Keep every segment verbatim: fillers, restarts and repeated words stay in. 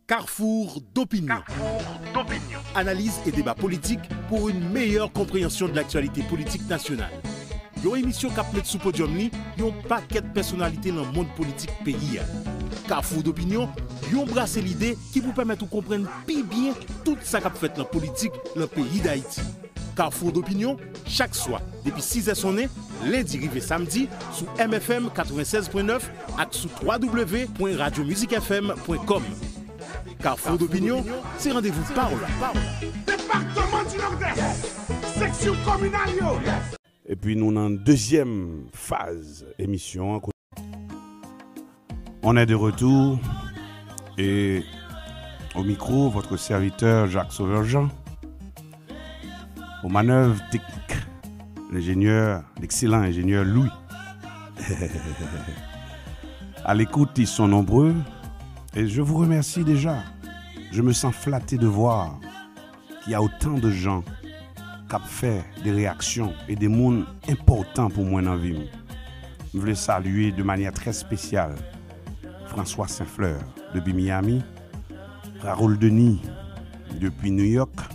Carrefour d'opinion. Analyse et débat politique pour une meilleure compréhension de l'actualité politique nationale. Yon emisyon k ap met sou podyòm li yon pakèt pèsonalite nan mond politik peyi a. Carrefour d'opinion, yon brase lide ki pou pèmèt ou konprann pi byen tout sa k ap fèt nan politik nan peyi Dayiti. Carrefour d'opinion, chak swa, depi sizè sonnen, lendi rive samdi, sou M F M katrevennsèz pwen nèf ak sou w w w pwen radyo mizik f m pwen kòm. Carrefour d'opinion, se randevou pawòl. Depatman di Nòdès, seksyon kominal yo. Epi nou nan dezyèm faz emisyon an. On est de retour et au micro, votre serviteur Jacques Sauveur Jean. Aux manœuvres techniques, l'ingénieur, l'excellent ingénieur Louis. À l'écoute, ils sont nombreux et je vous remercie déjà. Je me sens flatté de voir qu'il y a autant de gens k ap fè de reyaksyon e de moun enpòtan pou mwen nan vi m. M vle salye de manyè trè espesyal François Saint-Fleur depi Miami, Raoul Denis depi New York,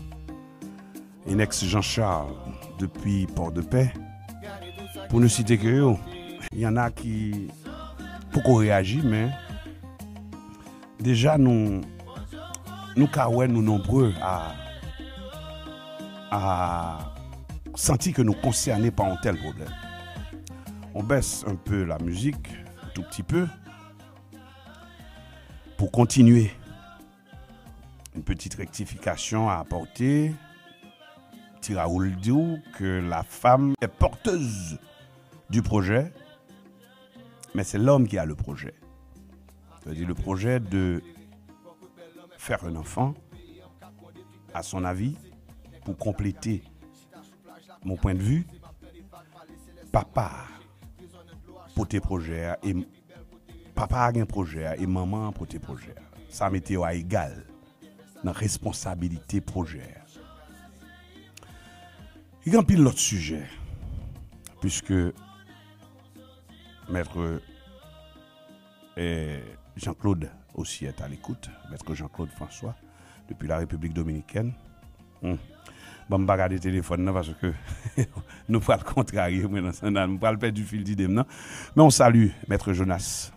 Enex Jean-Charles depi Port-de-Paix, pou nou site ke yo. Y en a ki poko reyaji, men deja nou, nou ka wè nou nonbre a, a santi ke nou konsène pa yon tèl pwoblèm. On baisse un peu la musique, un tout petit peu, pour continuer. Une petite rectification à apporter. Ti Raoul di w que la femme est porteuse du projet, mais c'est l'homme qui a le projet. C'est-à-dire le projet de faire un enfant, à son avis, pour compléter mon point de vue, papa pote pwojè a e papa a gen pwojè a e manman an pote pwojè a. Sa mete yo a egal nan responsabilite pwojè a. Gen anpil lòt sijè, puiske mèt, eh, Jean-Claude aussi est à l'écoute, mèt Jean-Claude François, depuis la République Dominicaine. Hmm. Bon, m pa gade telefòn nan paske nou pral kontrarye mwen nan sandal. M pral pèdi fil dide m nan. Men on salut, mèt Jonas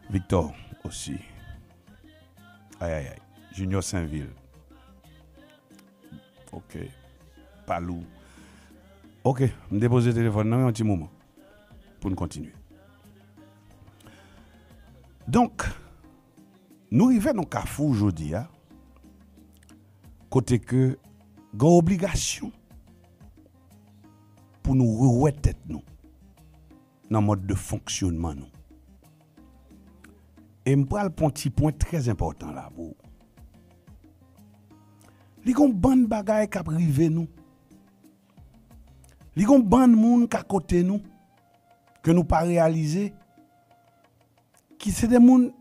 Victor aussi. Ay, ay, ay. Junior Sainvil. Ok. Palou. Ok, m depoze telefòn nan yon ti moman pou n kontinye. Donk, nou rive nan kafou jodi a, kote ke gen obligasyon pou nou rewè tèt nou nan mòd de fonksyonman nou. E m pral pran ti pwen trè enpòtan la pou ou. Li gon bann bagay k ap rive nou. Li gon bann moun k akote nou, ke nou pa reyalize, ki se de moun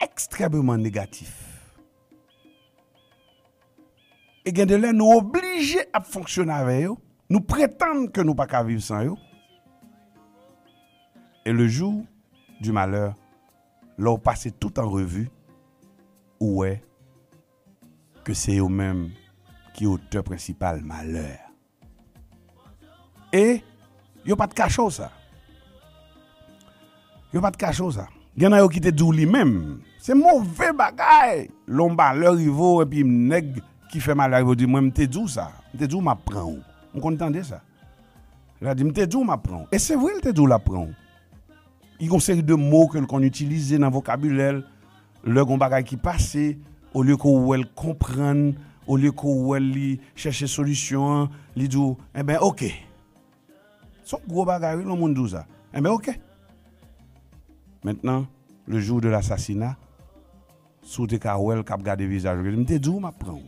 ekstrèmeman negatif. E gen de lè nou oblije ap fonksyone avè yo, nou pretann ke nou pa ka viv san yo. E le jour du malheur, lè w pase tout an revi, ou wè ke se yo menm ki otè prensipal malè a. E yo pa t kache w sa. Yo pa t kache w sa. Gen nan yo ki te di w li menm. Se move bagay. Lè yon malè rive w epi nèg ki fè malè a rive w di, "Mwen, m te di w sa. M te di w m ap pran w." M konn tande sa. L a di, "M te di w m ap pran w." E se vre, l te di w l ap pran w. Li gon seri de mo ke l konn itilize nan vokabilè l. Lè gon bagay ki pase, olye ke w wè l konprann, olye ke w wè l li chèche solisyon an, li di w, "Enben, oke." Se yon gwo bagay, wi, lè yon moun di w sa. "Enben, oke." Mentnan, le jour de l'assassinat, si w te ka wè l k ap gade vizaj ou, "M te di w m ap pran w."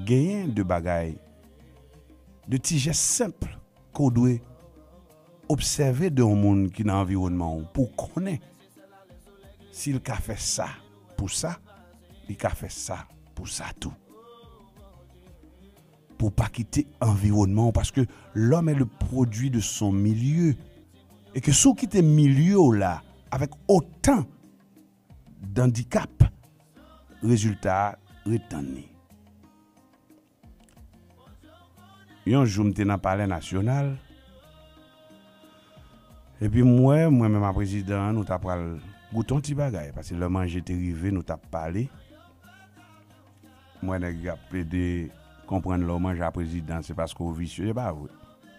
Genyen de bagay, de ti jès senp ke w dwe obsève de yon moun ki nan anviwònman w pou w konnen si l ka fè sa pou sa, li ka fè sa pou sa tou. Pou w pa kite anviwònman w, paske l'homme est le produit de son milieu. E ke si w kite milye w la avèk otan andikap, rezilta a ret tann li. Yon jou m te nan Palè Nasyonal, epi m wè, mwen menm a prezidan an, nou ta pral goute yon ti bagay, paske lè manje te rive, nou t ap pale. M wè nèg y ap plede konprann lè w manje a prezidan, se paske w visye, se pa vre.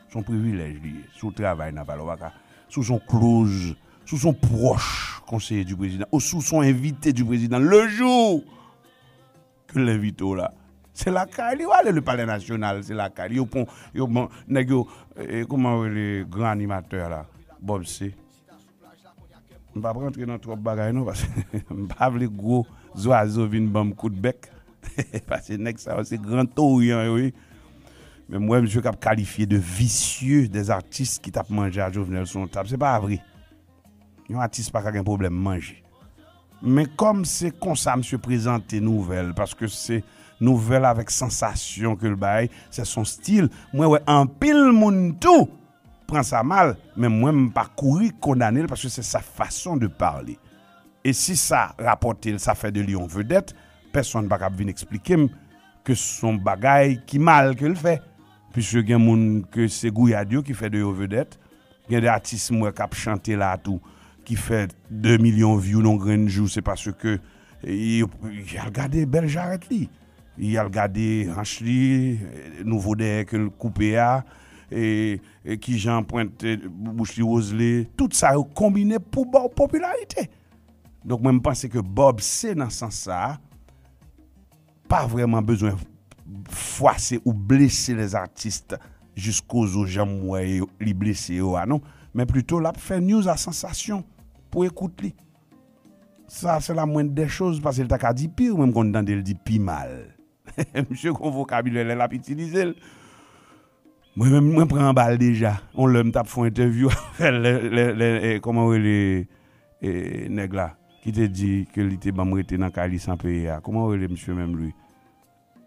Se yon privilèj li ye. Si w travay nan palè, w pa ka. Si w se yon close, si w se yon pwòch konseye di prezidan, ou si w se yon envite di prezidan, le jou ke l envite w la, se lakay li w ale, le Palais National, se lakay li. Yo pran, yo ban, nèg yo, eh, kòman yo rele gran animatè la? Bob C. M p ap rantre nan twòp bagay non, paske m pa vle gwo zwazo vin ban m kout bèk. Paske nèg sa yo se Gran Toryan yo ye. Men m wè misye k ap kalifye de visye, des artistes ki t ap manje a Jovenel sou yon tab. Se pa vre. Yon atis pa ka gen pwoblèm manje. Men kòm se konsa misye prezante nouvèl, paske se nouvèl avèk sansasyon ke l bay, se son stil. Mwen wè anpil moun tou pran sa mal, men mwen m pa kouri kondane l paske se sa fason de parler. E si sa rapòte l, sa fè de li yon vedèt, pèsonn pa kab vin eksplike m ke se yon bagay ki mal ke l fè. Piske gen moun ke se gouyad yo ki fè de yo vedèt. Gen de atis m wè k ap chante la tou, ki fè de milyon view nan yon grenn jou, se paske y, y al gade bèl jarèt li, y al gade hanch li, nouvo dèyè ke l koupe a, e, e kijan pwent, e, bouch li wozle, tout sa yo konbine pou ba w popilarite. Donk mwen m panse ke Bob C nan sans sa a, pa vrèman bezwen fwase ou blese les artistes jiskozo jan m wè yo, li blese yo a non, men plito l ap fè news a sansasyon pou ekout li. Sa se la moindre des choses, paske l ta ka di pi, mwen m konn tande l di pi mal. Misye gon vokabilè lè l ap itilize l. Mwen menm, mwen pran anba l deja. On lè m t ap fè yon entèvyou avè l, lè, lè, lè, eh, kòman w rele, eh, nèg la, ki te di ke li te ban m rete nan kay li san peye a. Kòman w rele misye menm, Louis?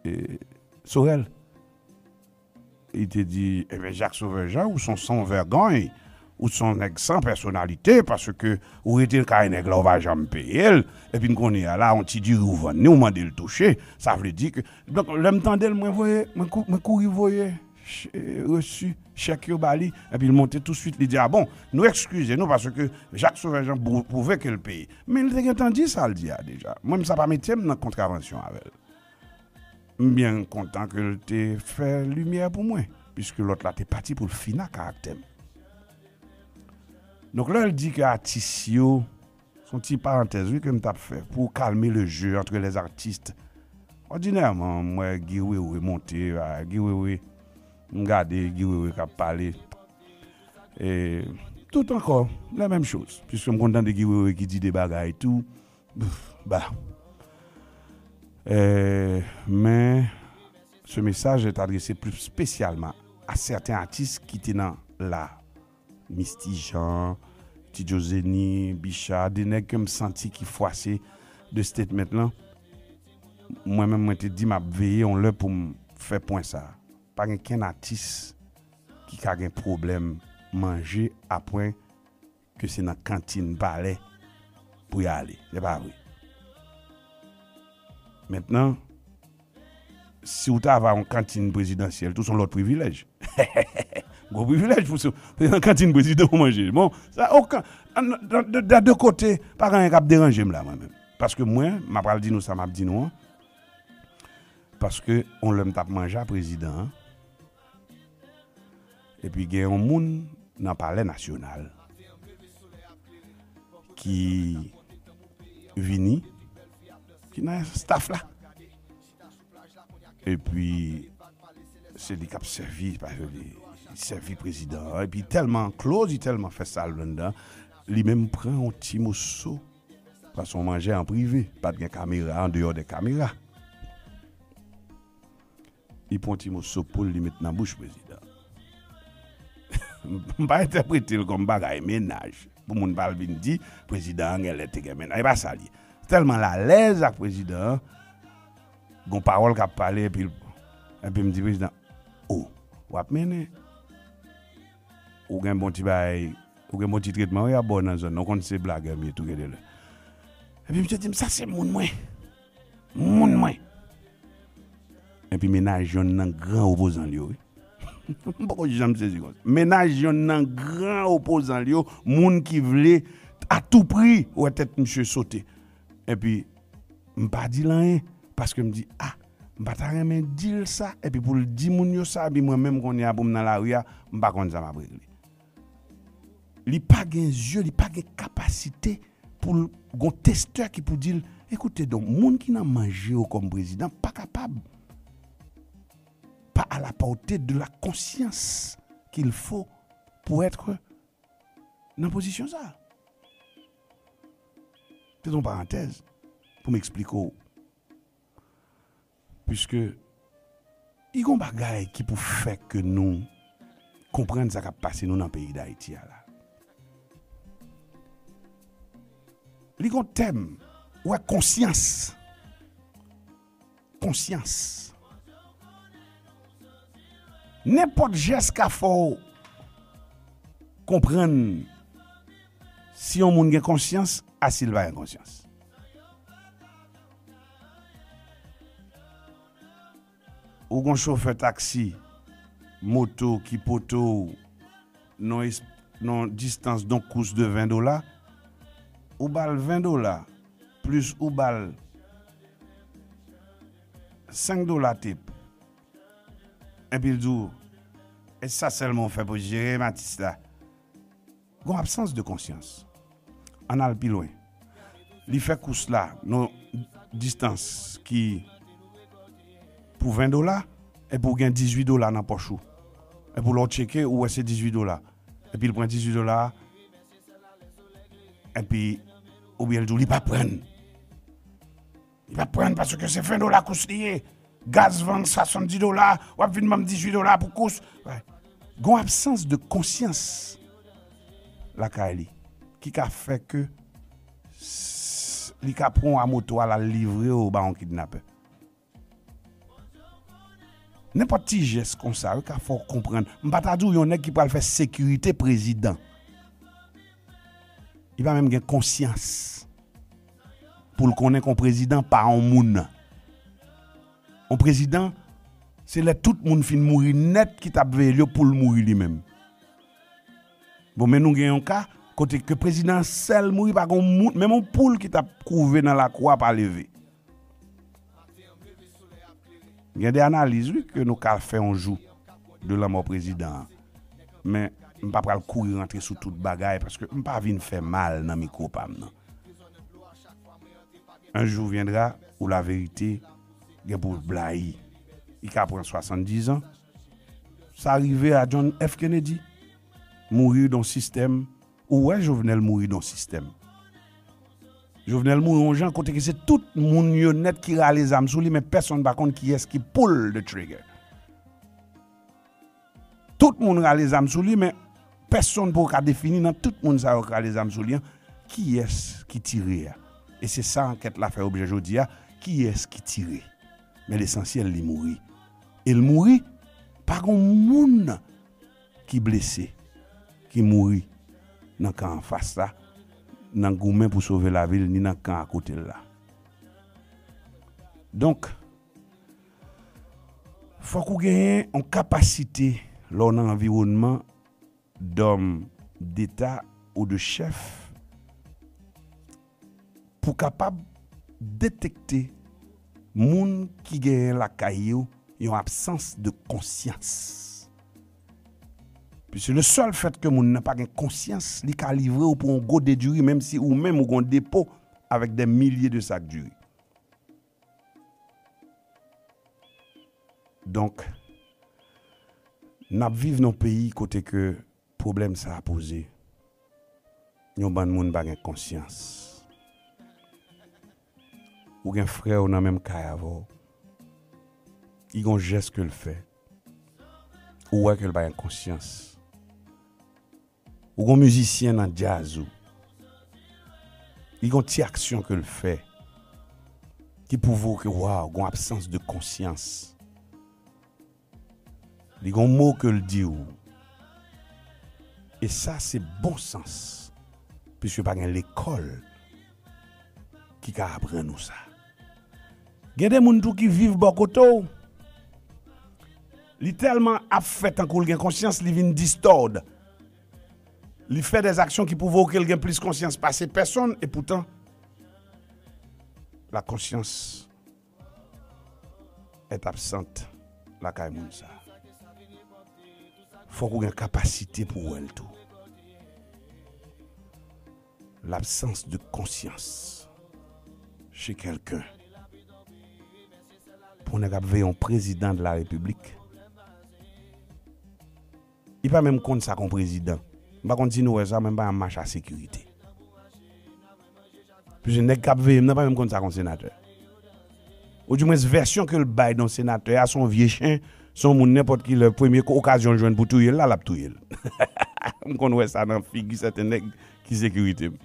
Eh, Sorel. Li te di, "Ebyen, Jacques Sauveur Jean, ou se yon san vègòny, ou se yon nèg san pèsonalite, paske ou rete kay nèg la, ou pa janm peye l, epi n konnen a la, yon ti diri ou vann li, ou mande l touche, sa vle di ke," Donk, lè m tande l, mwen voye, mwen kou-, mwen kouri voye ch-, eh, resi, chèk yo ba li, epi l monte touswit, li di, "A bon, nou ekskize nou, paske Jacques Sauveur Jean pou-, pwouve ke l peye." Men l te gentan di sa l di a deja. Mwen, sa pa mete m nan kontravansyon avè l. M byen kontan ke l te fè limyè pou mwen, piske lòt la te pati pou l fini ak karaktè m. Donk, lè l di ke atis yo, se yon ti parantèz, wi, ke m t ap fè pou kalme le jeu entre les artistes. Òdinèman, m wè Guy Wewe monte, a, Guy Wewe, m gade Guy Wewe k ap pale. E, tout ankò, la menm choz. Piske m konn tande Guy Wewe ki di de bagay tou. Bah. Euh, mais ce message est adressé plus spécialement à certains artistes ki te nan la. Misty Jean, Ti Joe Zeni, Bicha, de nèg ke m santi ki fwase de statement lan. Mwen menm, mwen te di m ap veye yon lè pou m fè pwen sa. Pa gen kenn atis ki ka gen pwoblèm manje apre ke se nan kantin palè pou y ale. Se pa vre. Mentnan, si w ta va yon kantin prezidansyèl, tou se yon lòt privilèj. Gwo privilèj pou se, se nan kantin prezidan w manje. Bon, sa okan, an, de, de, de de kote, pa gen anyen k ap deranje m la, mwen menm. Paske mwen, m ap pral di nou sa m ap di nou an. Paske, on lè m t ap manje a prezidan an, epi gen yon moun nan Palè Nasyonal ki vini, ki nan staff la. Epi, se li k ap sèvi, pa li sèvi prezidan an. Epi, tèlman close, li tèlman fè sa l anndan, li menm pran yon ti moso, paske w manje an prive, pa t gen kamera, an deyò de kamera. Li pran ti moso poul, li met nan bouch prezidan. M pa entèprete l kòm bagay mennaj. Pou moun pa al vin di, prezidan an genlè te gen mennaj. E pa sa l ye. Tèlman l alèz ak prezidan an, gon pawòl k ap pale, epi l, epi m di prezidan, "O, w ap mennen. Ou gen bon ti bagay, ou gen bon ti tretman, wi, y ap ba w nan zòn nan. Ou konn se blagè m ye tou, gen de lè." Epi misye di m, "Sa se moun mwen. Moun mwen." Epi mennaj yonn nan gran opozan l yo, wi. M poko janm sezi konsa. Mennaj yonn nan gran opozan l yo, moun ki vle a tou pri wè tèt misye sote. Epi, m pa di l anyen, paske m di, "A, m pa ta renmen di l sa," epi pou l di moun yo sa, epi mwen menm kounye a pou m nan lari a, m pa konn sa m ap regle. Li pa gen zye, li pa gen kapasite pou l gon testè ki pou di l, "Écoutez donc, moun ki nan manje yo kòm prezidan pa kapab, pas à la portée de la conscience qu'il faut pour être nan pozisyon sa." Se yon parantèz pou m eksplike w. Piske li gon bagay ki pou fè ke nou konprann sa k ap pase nou nan peyi Dayiti a la. Li gon tèm, ou wè, konsyans. Konsyans. Nenpòt jès ka fè w konprann si yon moun gen konsyans a si l pa gen konsyans. Ou gon chofè taksi, moto ki pote w nan es-, nan distans, donk kous de ven dola, ou ba l ven dola, plis ou ba l senk dola tip, epi l di w, "E sa sèlman w fè pou jere m, atis la?" Gon absans de konsyans. Ann al pi lwen. Li fè kous la nan distans ki pou ven dola, epi w gen dizuit dola nan pòch ou. Epi lè w tcheke, ou wè se dizuit dola. Epi l pran dizuit dola a, epi oubyen l di w li pa pran. Li pa pran paske se ven dola kous li ye. Gaz vann swasanndis dola, w ap vin ban m dizuit dola pou kous. Gon absans de konsyans lakay li ki ka fè ke s-, li ka pran w a moto al al livre w ba yon kidnapè. Nenpòt ti jès konsa yo ka fè w konprann. M pa ta di w yon nèg ki pral fè sekirite prezidan. Li pa menm gen konsyans pou l konnen ke yon prezidan pa yon moun. Yon prezidan, se lè tout moun fin mouri nèt ki t ap veye l yo pou l mouri li menm. Bon, men nou gen yon ka kote ke prezidan an sèl mouri, pa gen yon moun, menm yon poul ki t ap kouve nan lakou a pa leve. Gen de analiz, wi, ke nou ka fè yon jou de lanmò prezidan an. Men, m pa pral kouri rantre sou tout bagay, paske m pa vin fè mal nan mikwo pa m nan. Un jour viendra où la vérité gen pou blayi. Li ka pran swasanndizan. Sa rive a John F Kennedy. Mouri dan sistèm. Ou wè Jovenel mouri dan sistèm. Jovenel mouri yon jan kote ke se tout moun yo nèt ki rale zam sou li, men pèsonn pa konn kiyès ki pull the trigger. Tout moun rale zam sou li, men pèsonn poko ka defini nan tout moun sa yo k rale zam sou li an, kiyès ki tire a. E se sa ankèt la fè objè jodi a, kiyès ki tire. Men lesansyèl, li mouri. E l mouri, pa gon moun ki blese, ki mouri nan kan anfas la, nan goumen pou sove lavi l, ni nan kan akote l la. Donk, fòk ou genyen yon kapasite lè w nan anviwònman d'hommes d'État ou de chèf pou kapab detekte moun ki genyen lakay yo yon absans de konsyans. Piske le sèl fèt ke moun nan pa gen konsyans, li ka livre w pou yon gode diri, menm si ou menm ou gon depo avèk dè milye de sak diri. Donk, n ap viv nan yon peyi kote ke pwoblèm sa a poze. Yon bann moun pa gen konsyans. Ou gen frè w nan menm kay avè w. Li gon jès ke l fè. Ou wè ke l pa gen konsyans. Ou gon mizisyen nan djaz ou. Li gon ti aksyon ke l fè ki pwouve w ke, waw, gon absans de konsyans. Li gon mo ke l di w. E sa se bon sans. Piske pa gen lekòl ki ka aprann ou sa. Gen de moun tou ki viv bò kote w. Li tèlman ap fè tankou l gen konsyans, li vin distòd. Li fè des aksyon ki pwouve w ke l gen plis konsyans pase pèsonn, e poutan, la konsyans est absente lakay moun sa. Fòk ou gen kapasite pou w wè l tou. L'absence de conscience chez quelqu'un. Pou nèg ap veye yon prezidan de la repiblik, li pa menm konn sa k yon prezidan. M pa konn si nou wè sa, men m pa janm mache a sekirite. Piske nèg k ap veye m nan pa menm konn sa k yon senatè. Ou di mwens vèsyon ke l bay de yon senatè a se yon vye chen, se yon moun nenpòt ki lè premye ko- okazyon l jwenn pou touye l la, l ap touye l. M konn wè sa nan figi sèten nèg ki sekirite m.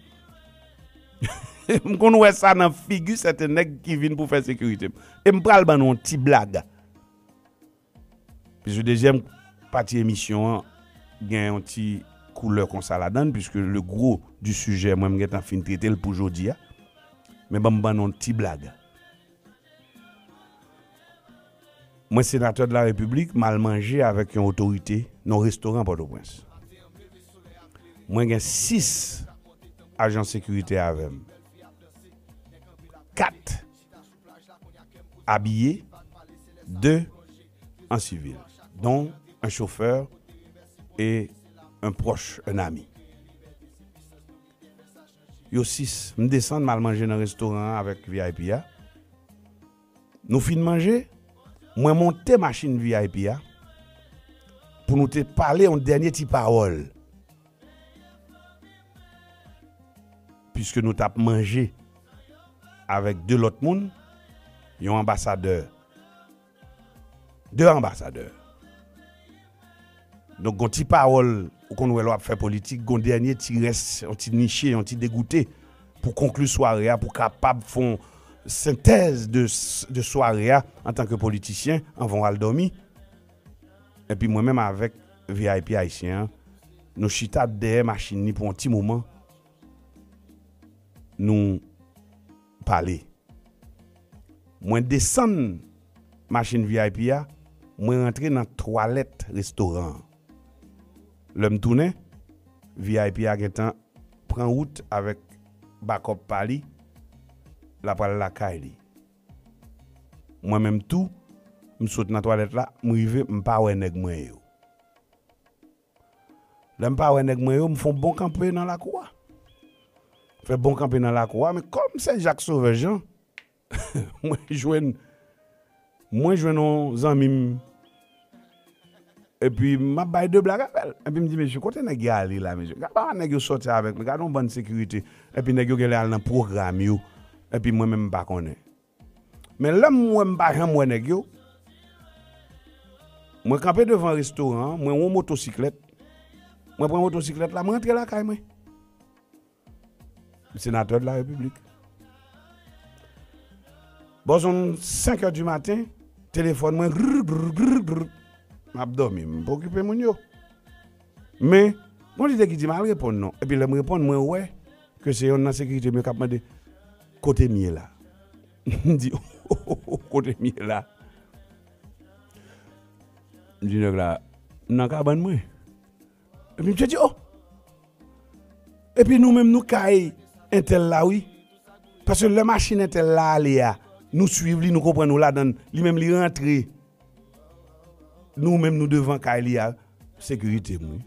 M konn wè sa nan figi sèten nèg ki vin pou fè sekirite m. E m pral ban nou yon ti blag. Piske dezyèm pati emisyon an gen yon ti koulè konsa ladan l, piske le gros du sujet, mwen m gentan fin trete l pou jodi a. Men ban m ban nou yon ti blag. Mwen senatè de la repiblik, m al manje avèk yon otorite nan yon restoran Pòtoprens. Mwen gen sis ajan sekirite avè m. Kat abiye, de an sivil, dont un chauffeur et un proche, un ami. Yo sis, m desann, m al manje nan restoran an avèk V I P a. Nou fin manje, mwen monte machin V I P a pou nou te pale yon dènye ti pawòl. Piske nou t ap manje avèk de lòt moun, yon anbasadè, de anbasadè. Donk, gon ti pawòl, ou konn wè lè w ap fè politik, gon dènye ti rès, yon ti niche, yon ti degoute pou konkli sware a, pou kapab fè yon sentèz de, de sware a antanke politisyen anvan w al dòmi. Epi mwen menm avèk V I P ayisyen an, nou chita dèyè machin li pou yon ti moman, nou pale. Mwen desann machin V I P a, mwen rantre nan twalèt restoran an. Lè m tounen, V I P a gentan pran wout avèk bakòp pa li, l ap al lakay li. Mwen menm tou, m sot nan twalèt la, m rive, m pa wè nèg mwen yo. Lè m pa wè nèg mwen yo, m fè yon bon kanpe nan lakou a. Fè bon kanpe nan lakou a, men kòm se Jak Sovè Jan, mwen jwenn, mwen jwenn yon zanmi m. Epi m ap bay de blag avè l. Epi m di, "Mesye, kote nèg yo ale la, mesye? Gade pa nèg yo sòti avèk mwen, gade yon bann sekirite." Epi nèg yo genlè al nan pwogram yo. Epi mwen menm m pa konnen. Men lè m wè m pa janm wè nèg yo, mwen kanpe devan restoran an, mwen wè yon motosiklèt. Mwen pran motosiklèt la, mwen rantre lakay mwen. Senatè de la repiblik. Bò zòn senk è di maten, telefòn mwen, grr, grr, grr, grr. M ap dòmi, m pa okipe moun yo. Men, gon lide ki di m al reponn non. Epi lè m reponn, mwen wè ke se yonn nan sekirite m yo k ap mande, "Kote m ye la?" M di, "Kote m ye la?" M di nèg la, "M nan kabann mwen." Epi misye di, "Oh!" Epi nou menm nou kay entèl la wi. Paske lè machin entèl la ale a, nou swiv li, nou konprann nou ladann, li menm li rantre. Nou menm nou devan kay li a, sekirite m wi.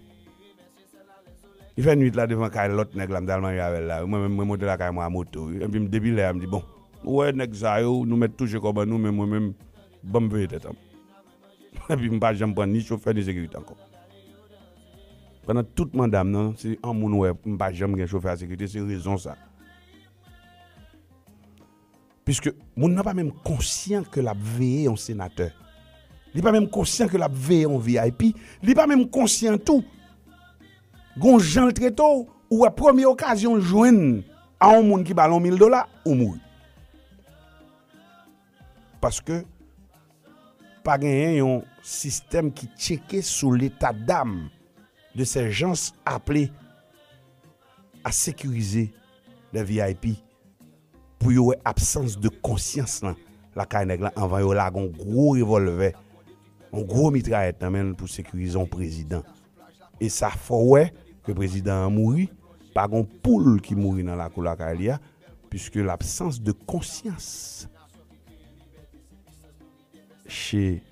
Li fè nwit la devan kay lòt nèg la, m t al manje avè l la wi. Mwen menm mwen monte lakay mwen a moto wi. Epi m depi lè a m di, "Bon, ou wè nèg sa yo, nou mèt touche kòb an nou, men mwen menm, ban m veye tèt an m." Epi m pa janm pran ni chofè ni sekirite ankò. Pandan tout manda m nan, se yon moun wè m pa janm gen chofè a sekirite, se rezon sa. Piske moun nan pa menm konsyan ke l ap veye yon senatè. Li pa menm konsyan ke l ap veye yon V I P. Li pa menm konsyan tou. Gon jan l trete w, ou wè premye okazyon l jwenn a yon moun ki ba l yon mil dola, ou mouri. Paske pa genyen yon sistèm ki tcheke sou leta dam de ces gens appelés à sécuriser les V I P pou yo wè absans de konsyans lan lakay nèg la anvan yo lage yon gwo revòlvè, yon gwo mitrayèt nan men l pou sekirize yon prezidan. E sa fè w wè ke prezidan an mouri, pa gon poul ki mouri nan lakou lakay li a, puisque l'absence de conscience chez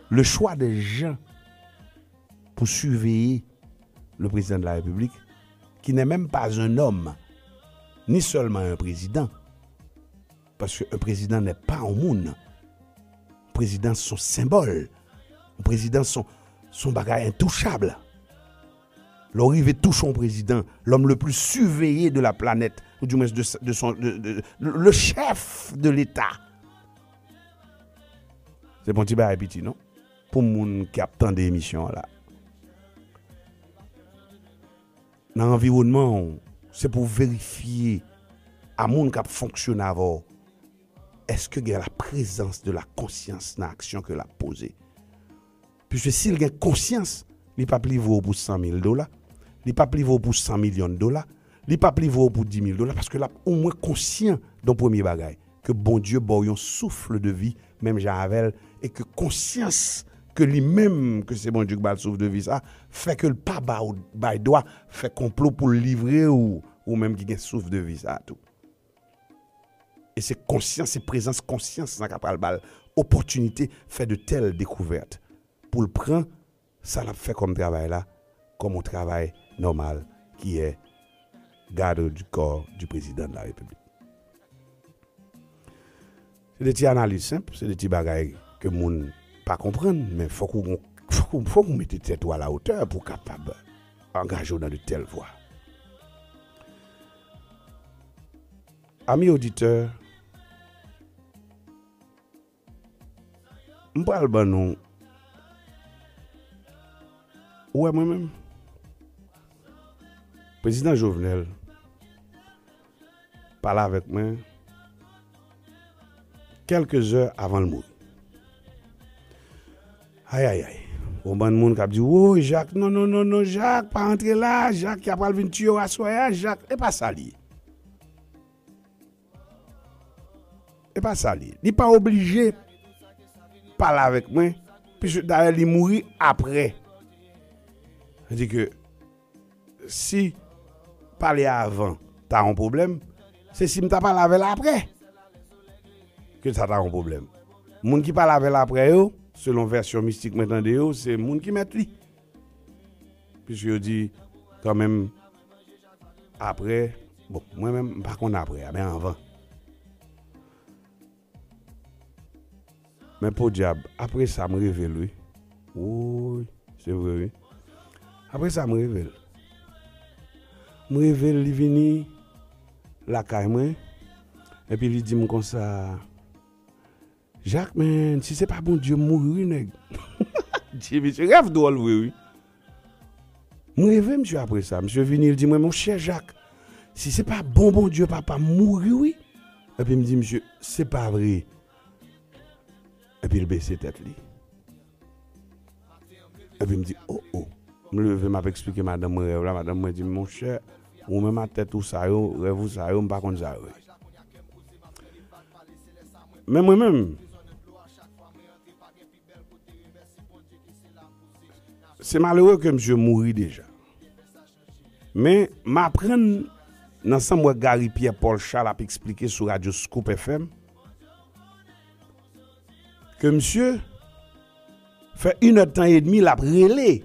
le choix des gens pour surveiller le président de la République, qui n'est même pas un homme, ni seulement un président, parce qu'un président n'est pas un moun. Prezidan se yon senbòl. Prezidan se yon, se yon bagay entouchab. Lè w rive touche yon prezidan, l'homme le plus surveillé de la planète, ou du moins de, de son, de, de, le chef de l'État. Se pa yon ti bagay piti, non? Pou moun ki ap tande emisyon an la. Nan anviwònman w, se pou w verifye a moun k ap fonksyone avè w, èske gen la prezans de la konsyans nan aksyon ke l ap poze. Piske si l gen konsyans, li p ap livre w pou san mil dola, li p ap livre w pou san milyon dola, li p ap livre w pou di mil dola, paske l ap omwen konsyan de yon premye bagay, ke Bondye ba w yon souffle de vie, menm jan avè l, e ke konsyans ke li menm, ke se Bondye ki ba l souffle de vie sa, fè ke l pa ba w, bay dwa fè konplo pou l livre w, ou menm ki gen souffle de vie sa tou. E se konsyans, se prezans konsyans lan k ap pral ba l opòtinite fè de tèl dekouvèt. Pou l pran sa l ap fè kòm travay la, kòm yon travay nòmal, ki est garde du corps du président de la République. Se de ti analiz senp, se de ti bagay ke moun pa konprann, men fòk ou, fòk ou, fòk ou mete tèt ou a la otè pou w kapab angaje w nan de tèl vwa. Ami oditè, m pral ban nou, ou wè mwen menm, Prezidan Jovenel pale avèk mwen kèlke zè avan l mouri. Ayayay. Yon bann moun k ap di, woy, Jak, non, non, non, non, Jak, pa antre la, Jak, y a pral vin tiye w aswè a, Jak. E pa sa l ye. E pa sa l ye. Li pa oblije pale avèk mwen, piske dayè li mouri apre. Sa di ke si pale avan ta yon pwoblèm, se si m ta pale avè l apre ke sa ta yon pwoblèm. Moun ki pale avè l apre yo, selon vèsyon mistik mwen tande yo, se moun ki mèt li. Piske yo di, kanmenm, apre, bon, mwen menm, m pa konn apre a, men anvan. Men podyab, apre sa, m reve l, wi. Woy, se vre, wi. Apre sa, m reve l. M reve l, li vini lakay mwen, epi li di m konsa, Jak, men, si se pa Bondye, m mouri, wi, nèg. Di, misye rèv dwòl vre, wi. M reve misye apre sa. Misye vini, li di mwen, monchè Jak, si se pa bon Bondye, papa, m mouri, wi. Epi m di misye, se pa vre. Epi l bese tèt li. Epi m di, o, o. M leve, m ap eksplike madanm mwen rèv la. Madanm mwen di m, monchè, ou menm ak tèt ou sa yo, rèv ou sa yo, m pa konn sa yo ye. Men mwen menm, se malere ke misye mouri deja. Men, m aprann nan sa m wè Gary Pierre Paul Charles ap eksplike sou radyo Scoop F M, ke misye fè inèdtan edmi l ap rele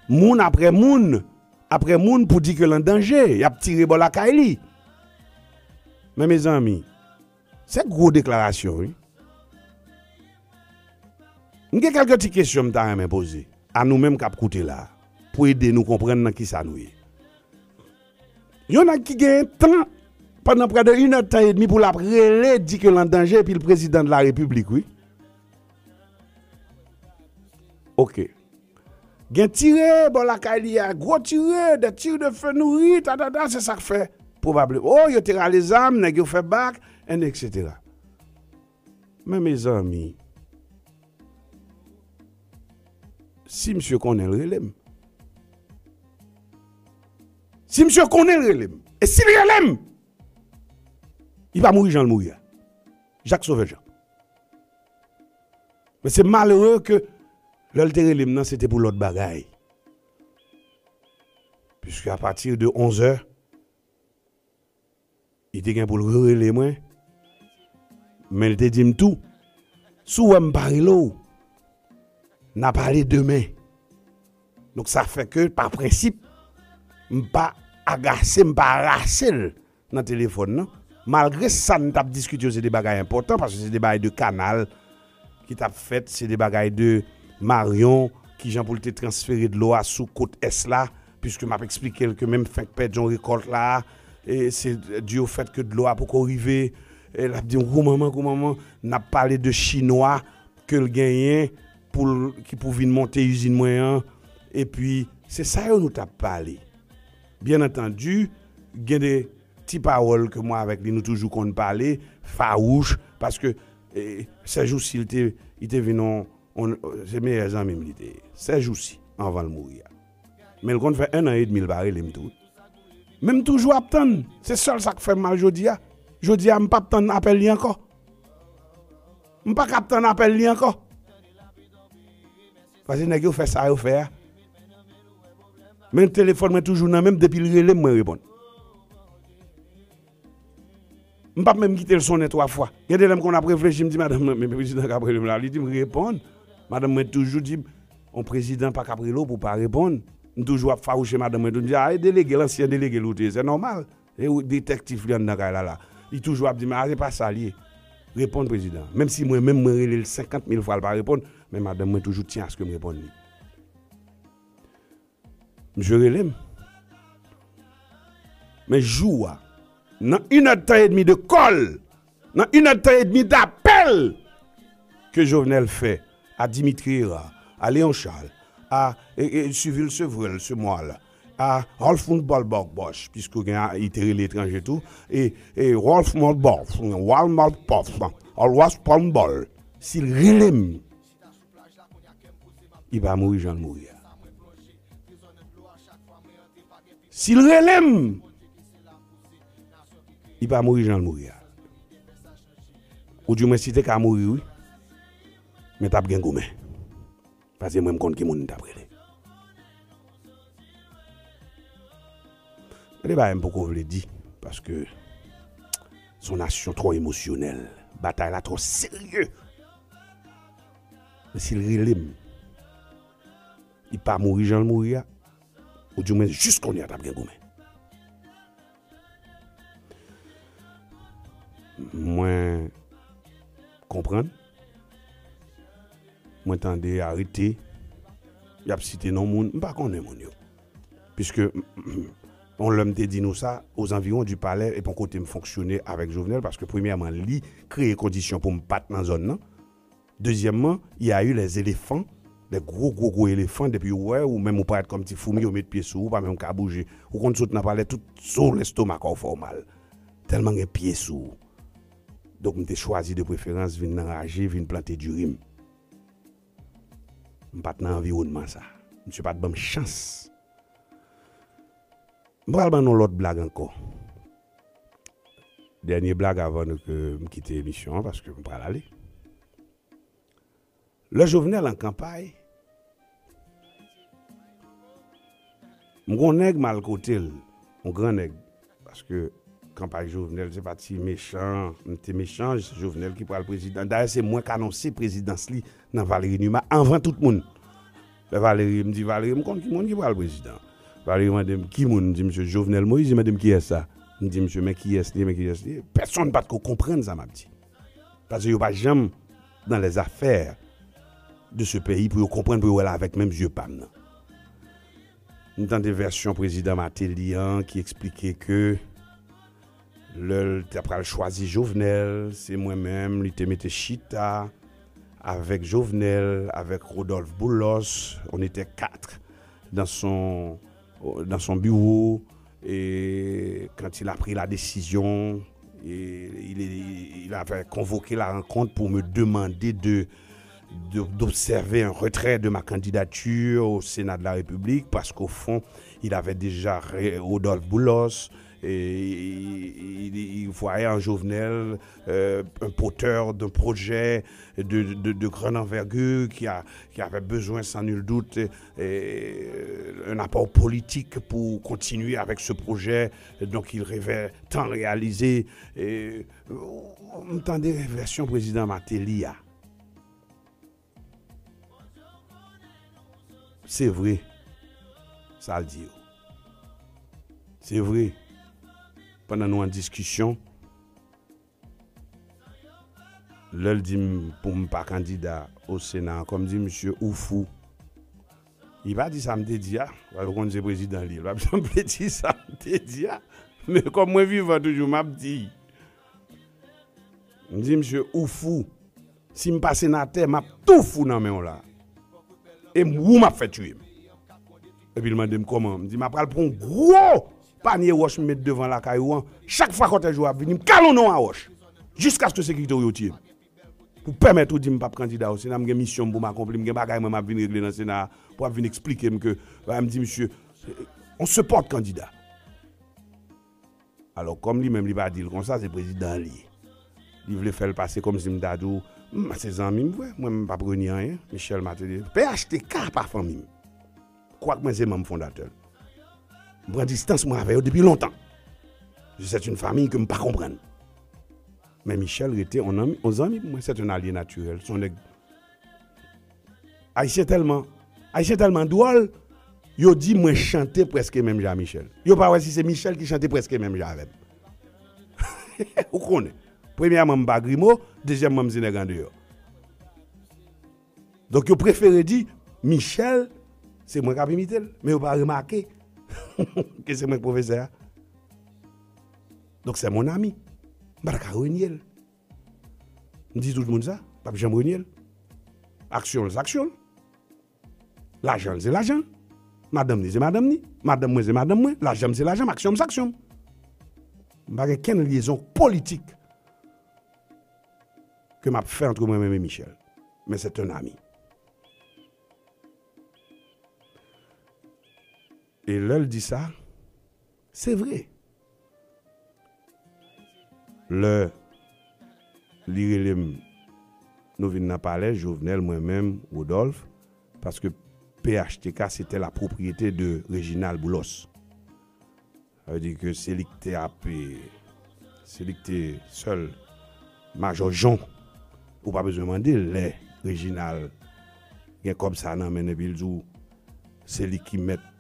moun apre moun, apre moun pou di ke l an danje, y ap tire bò lakay li. Men mezanmi, se gwo deklarasyon, wi. M gen kèlke ti kesyon m ta renmen poze a nou menm k ap koute la, pou ede nou konprann nan kisa nou ye. Yon nèg ki gen tan, pandan prè de inèdtan edmi pou l ap rele, di ke l an danje, epi l prezidan de la repiblik, wi. Oke. Gen tire bò lakay li a, gwo tire, des tirs de feu nourris, ta, ta, ta, se sa k fè, pwobableman. O, yo te rale zam, nèg yo fè bak, and et cetera. Men mezanmi, si misye konnen l, rele m. Si misye konnen l, rele m. E si l rele m, Li pa mouri jan l mouri a. Jacques Sauveur Jean. Men se malere ke lè l te rele m nan, se te pou lòt bagay. Puiske apati de onz è, li te gen pou l rele mwen, men l te di m tou, si w wè m pa rele w, n a pale demen. Donk, sa fè ke, pa prensip, m pa agase, m pa arase l nan telefòn nan. Malgre sa n t ap diskite yo, se de bagay enpòtan, paske se de bagay de kanal ki t ap fèt, se de bagay de Marion, kijan pou l te transfere dlo a sou kot ès la, piske m ap eksplike l ke menm fenk pèdi yon rekòlt la, e se di o fèt ke dlo a poko rive, e l ap di m, gwo manman, gwo manman, n ap pale de chinwa ke l genyen pou l, ki pou vin monte izin mwen an, epi se sa yo nou t ap pale. Byen antandi, gen de ti pawòl ke mwen avèk li nou toujou konn pale, fawouch, paske, e, sèjousi li te, li te vin on, on, se meyè zanmi m li te ye. Sèjousi, anvan l mouri a. Men l konn fè en an edmi l pa rele m tou. Men m toujou ap tann. Se sèl sa k fè m mal jodi a. Jodi a, m p ap tann apèl li ankò. M pa ka ap tann apèl li ankò. Paske nèg yo fè sa yo fè a. Men telefòn mwen toujou nan men m, depi l rele m, mwen reponn. M p ap menm kite l sonnen twa fwa. Gen de lè m konn ap reflechi, m di madanm mwen, men prezidan k ap rele m la, li di m reponn. Madanm mwen toujou di m, yon prezidan pa ka ap rele w pou w pa reponn. M toujou ap fawouche madanm mwen tou, m di, a, e delege l, ansyen delege l ou te ye, se nòmal. E ou, detèktif li anndan kay la la. Li toujou ap di m, a, se pa sa l ye. Reponn prezidan. Menm si mwen menm mwen rele l senkant mil fwa, l pa reponn, men madanm mwen toujou tyen aske m reponn li. Misye rele m. Men jou a, nan inèdtan edmi de kòl, nan inèdtan edmi dapèl ke Jovenel fè a Dimitri Hérard, a Léon Charles, a, e, e, Civil Sevrel, Semoal, a Rolf Montbalbach, piske gen a, li te rele etranje tou, e, e Rolf Montbalbach, Wal Montbalbach, Alwas Palmbol, si l rele m, li pa mouri jan l mouri a. Si l rele m, li pa mouri jan l mouri a. Ou di mwen si te ka mouri, wi. Men t ap gen goumen. Paske mwen m konn ki moun m t ap rele. Gen de bagay m poko vle di, paske se yon nasyon twò emosyonèl. Batay la twò serye. Men si l rele m, li pa mouri jan l mouri a, ou di mwen jis kounye a t ap gen goumen. Mwen konprann. Mwen tande arete. Y ap site non moun. M pa konnen moun yo. Piske, yon lè m te di nou sa, aux environs du palais, e pon kote m fonksyone avèk Jovenel, paske premyèman, li kreye kondisyon pou m pa t nan zòn nan. Dezyèmman, il y a eu les éléphants, de gwo, gwo, gwo elefan, depi yo wè ou, menm ou parèt kòm ti foumi, yo met pye sou ou, ou pa menm ka bouje. Ou konn sot nan palè, tout zo lestomak ou fè w mal. Tèlman gen pye sou ou. Donk, m te chwazi de preferans vin nan raje, vin plante diri m. M pa t nan anviwònman sa. Misye pa t ban m chans. M pral ban nou lòt blag ankò. Dènye blag avan nou ke m kite emisyon an, paske m pral ale. Lè Jovenel an kanpay, m gon nèg m al kote l, yon gran nèg, paske kanpay Jovenel, se pa ti mechan, m te mechan, se Jovenel ki pral prezidan. Dayè, se mwen k anonse prezidans li nan Valéry Numa anvan tout moun. Lè Valéry, m di Valéry, m konn ki moun ki pral prezidan. Valéry mande m, ki moun? M di, misye, Jovenel Moïse. Li mande m, kiyès sa? M di, misye, men kiyès li ye, men kiyès li ye. Pèsonn pa t ko konprann sa m ap di. Paske yo pa janm dans les affaires de ce pays pou yo konprann, pou yo wè l avèk menm zye pa m nan. M tande vèsyon prezidan Martelly an ki eksplike ke lè l t ap pral chwazi Jovenel, se mwen menm li te mete chita avèk Jovenel, avèk Rodolphe Boulos, on était quatre dans son, dans son bureau, et quand il a pris la décision, et il, il avait convoqué la rencontre pour me demander de, de, d'observer un retrait de ma candidature au Sénat de la République, parce qu'au fond, il avait déjà ré-, Rodolphe Boulos, Et il, il- il voyait en Jovenel euh, un porteur d'un projet de, de- de grande envergure qui, a- qui avait besoin sans nul doute euh, un apport politique pour continuer avec ce projet. Donc il rêvait tant réaliser. Et, euh, m tande vèsyon prezidan Martelly a. Se vre, sa l di yo. Se vre, pandan nou an diskisyon, lè l di m pou m pa kandida o Sena ankò, m di misye ou fou. Li pa di sa m te di a, paske ou konn se prezidan li ye. L pa janm vle di sa m te di a. Men kòm mwen vivan toujou, m ap di. M di misye ou fou. Si m pa senatè, m ap tou fou nan men w la. E m ou m ap fè tiye m. Epi l mande m kòman. M di m ap pral pran yon gwo panye wòch m met devan lakay ou an. Chak fwa kòtèj ou ap vini, m kalonnen w a wòch. Jiskaske sekirite w yo tiye m. Pou pèmèt ou di m p ap kandida o Sena, m gen misyon m pou m akonpli, m gen bagay mwen m ap vin regle nan Sena a, pou ap vin eksplike m ke, m di misye, on se pòt kandida. Alò, kòm li menm li pa di l konsa, se prezidan li ye. Li vle fè l pase kòmsi m ta di w, m se zanmi m vre, mwen m p ap reni anyen, Michel Martelly. P H T K pa fanmi m. Kwak mwen se manm fondatè l. M pran distans mwen avè yo depi lontan. Se une famille ke m pa konprann. Men Michel rete on zanmi, on zanmi pou mwen, se yon alye natirèl. Se yon nèg Ayisyen tèlman, Ayisyen tèlman dwòl, yo di mwen chante prèske menm jan a Michel. Yo pa wè si se Michel ki chante prèske menm jan avè m. Ou konnen. Premyèman, m pa grimo, dezyèmman, m se nèg andeyò. Donk, yo prefere di, Michel, se mwen k ap imite l, men yo pa remake ke se mwen k pwofesè a. Donk, se mon ami. M pa ta ka renye l. M di tout moun sa, m p ap janm renye l. Aksyon l, se aksyon l. Lajan l, se lajan l. Madanm li, se madanm li. Madanm mwen, se madanm mwen. Lajan m, se lajan m. Aksyon m, se aksyon m. M pa gen kenn lyezon politik ke m ap fè antre mwen menm e Michel. Men se yon ami. E lè l di sa, se vre. Lè li rele m, nou vin nan palè, Jovenel, mwen menm, Rodolphe, paske P H T K se te la propriyete de Reginald Boulos. Sa vle di ke se li ki te ap, se li ki te sèl majò jon. Ou pa bezwen mande l lè Reginald gen kòb sa nan men l epi l di w se li ki mèt.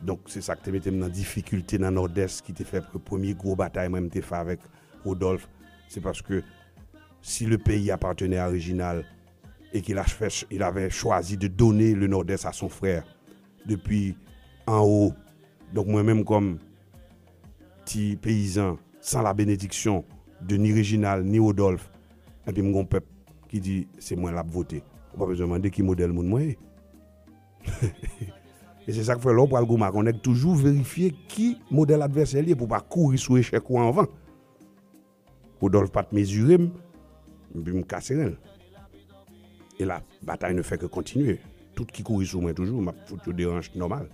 Donk, se sa k te mete m nan difikilte nan Nòdès ki te fè pre- premye gwo batay mwen m te fè avèk Rodolphe. Se paske si le pays appartenait à Reginald et qu'il a fait, il avait choisi de donner le Nord-Est à son frère depuis en haut. Donk, mwen menm kòm ti peyizan, sans la bénédiction de ni Reginald, ni Rodolphe, epi m gon pèp ki di se mwen l ap vote. Ou pa bezwen mande ki modèl moun mwen ye. E se sa k fè lè w pral goumen ak yon nèg, toujou verifye ki modèl advèsè l ye pou w pa kouri sou echèk ou anvan. Rodolphe pa t mezire m, epi m kase ren l. E la batay ne fait que continuer. Tout ki kouri sou mwen toujou, m ap fout yo deranj nòmal.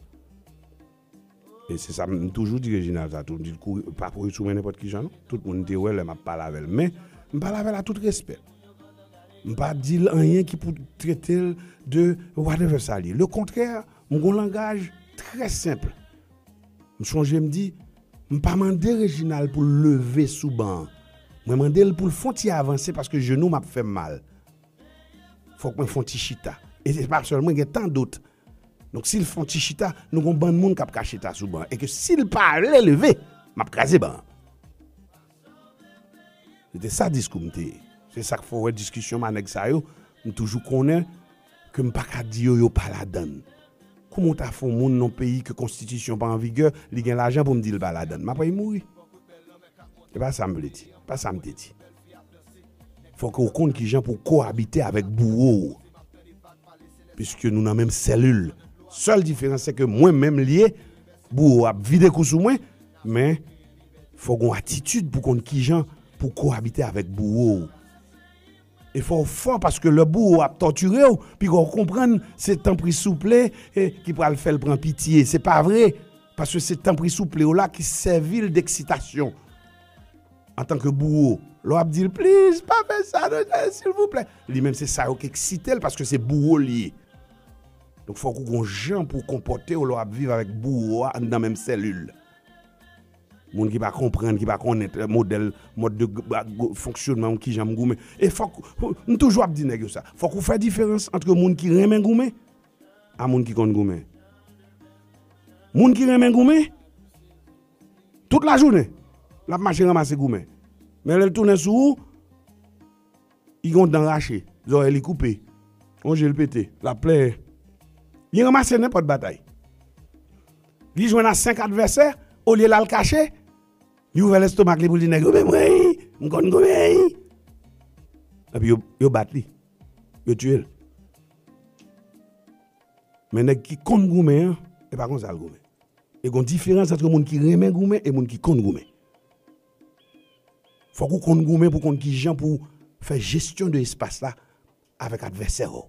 E se sa m toujou di Reginald sa tou, m di l kouri, pa kouri sou mwen nenpòt ki jan non. Tout moun te wè lè m ap pale avè l. Men, m pale avè l a tout respè. M pa di l anyen ki pou trete l de whatever sa l ye. Le kontrè, m gon langaj trè senp. M sonje m di, m pa mande Reginald pou l leve sou ban an. Mwen mande l pou l fon ti avanse paske jenou m ap fè m mal. Fòk mwen fon ti chita. E se pa sèl mwen, gen tan dòt. Donk, si l fon ti chita, nou gon bann moun k ap ka chita sou ban. E ke si l pa vle leve, m ap kraze ban an. Se te sa diskou m te ye. Se sa k fè w wè diskisyon m a nèg sa yo, m toujou konnen ke m pa ka di yo, yo pa ladann. Kouman w ta fè yon moun nan yon peyi ke konstitisyon pa an vigè, li gen lajan pou m di l pa ladann? M ap anvi mouri. E pa sa m vle di. Pa sa m te di. Fòk ou konn kijan pou w koabite avèk bouwo w. Piske nou nan menm selil. Sèl diferans se ke mwen menm li ye, bouwo ap vide kou sou mwen, men fòk gon atitid pou konn kijan pou koabite avèk bouwo w. E fò w fò paske lè bouwo ap tòtire w, piga w konprann se tanpri souple e ki pral fè l pran pitye. Se pa vre. Paske se tanpri souple w la ki sèvi l deksitasyon. Antanke bouwo, lè w ap di l, "Please, pa fè sa, non, silvouplè." Li menm, se sa yo k eksite l, paske se bouwo l ye. Donk, fòk ou gon jan pou w konpòte w lè w ap viv avèk bouwo a anndan menm selil. Moun ki pa konprann, ki pa konnen, eh, modèl, mòd de g-, ba-, go-, fonksyonman, kijan m goumen. E fòk, m toujou ap di nèg yo sa. Fòk ou fè diferans ant moun ki renmen goumen a moun ki konn goumen. Moun ki renmen goumen, tout lajounen, l ap mache ranmase goumen. Men lè l tounen sou ou, li gon dan rache, zòrèy li koupe, yon je l pete, l ap plenyen. Li ranmase nenpòt batay. Li jwenn a senk advèsè, olye l al kache, li ouvè lestomak li pou l di nèg yo, "Men mwen, m konn goumen." Epi yo, yo bat li, yo tiye l. Men nèg ki konn goumen an, e pa konsa l goumen. E gon diferans ant moun ki renmen goumen e moun ki konn goumen. Fòk ou konn goumen pou konn kijan pou fè jesyon de espas la avèk advèsè w.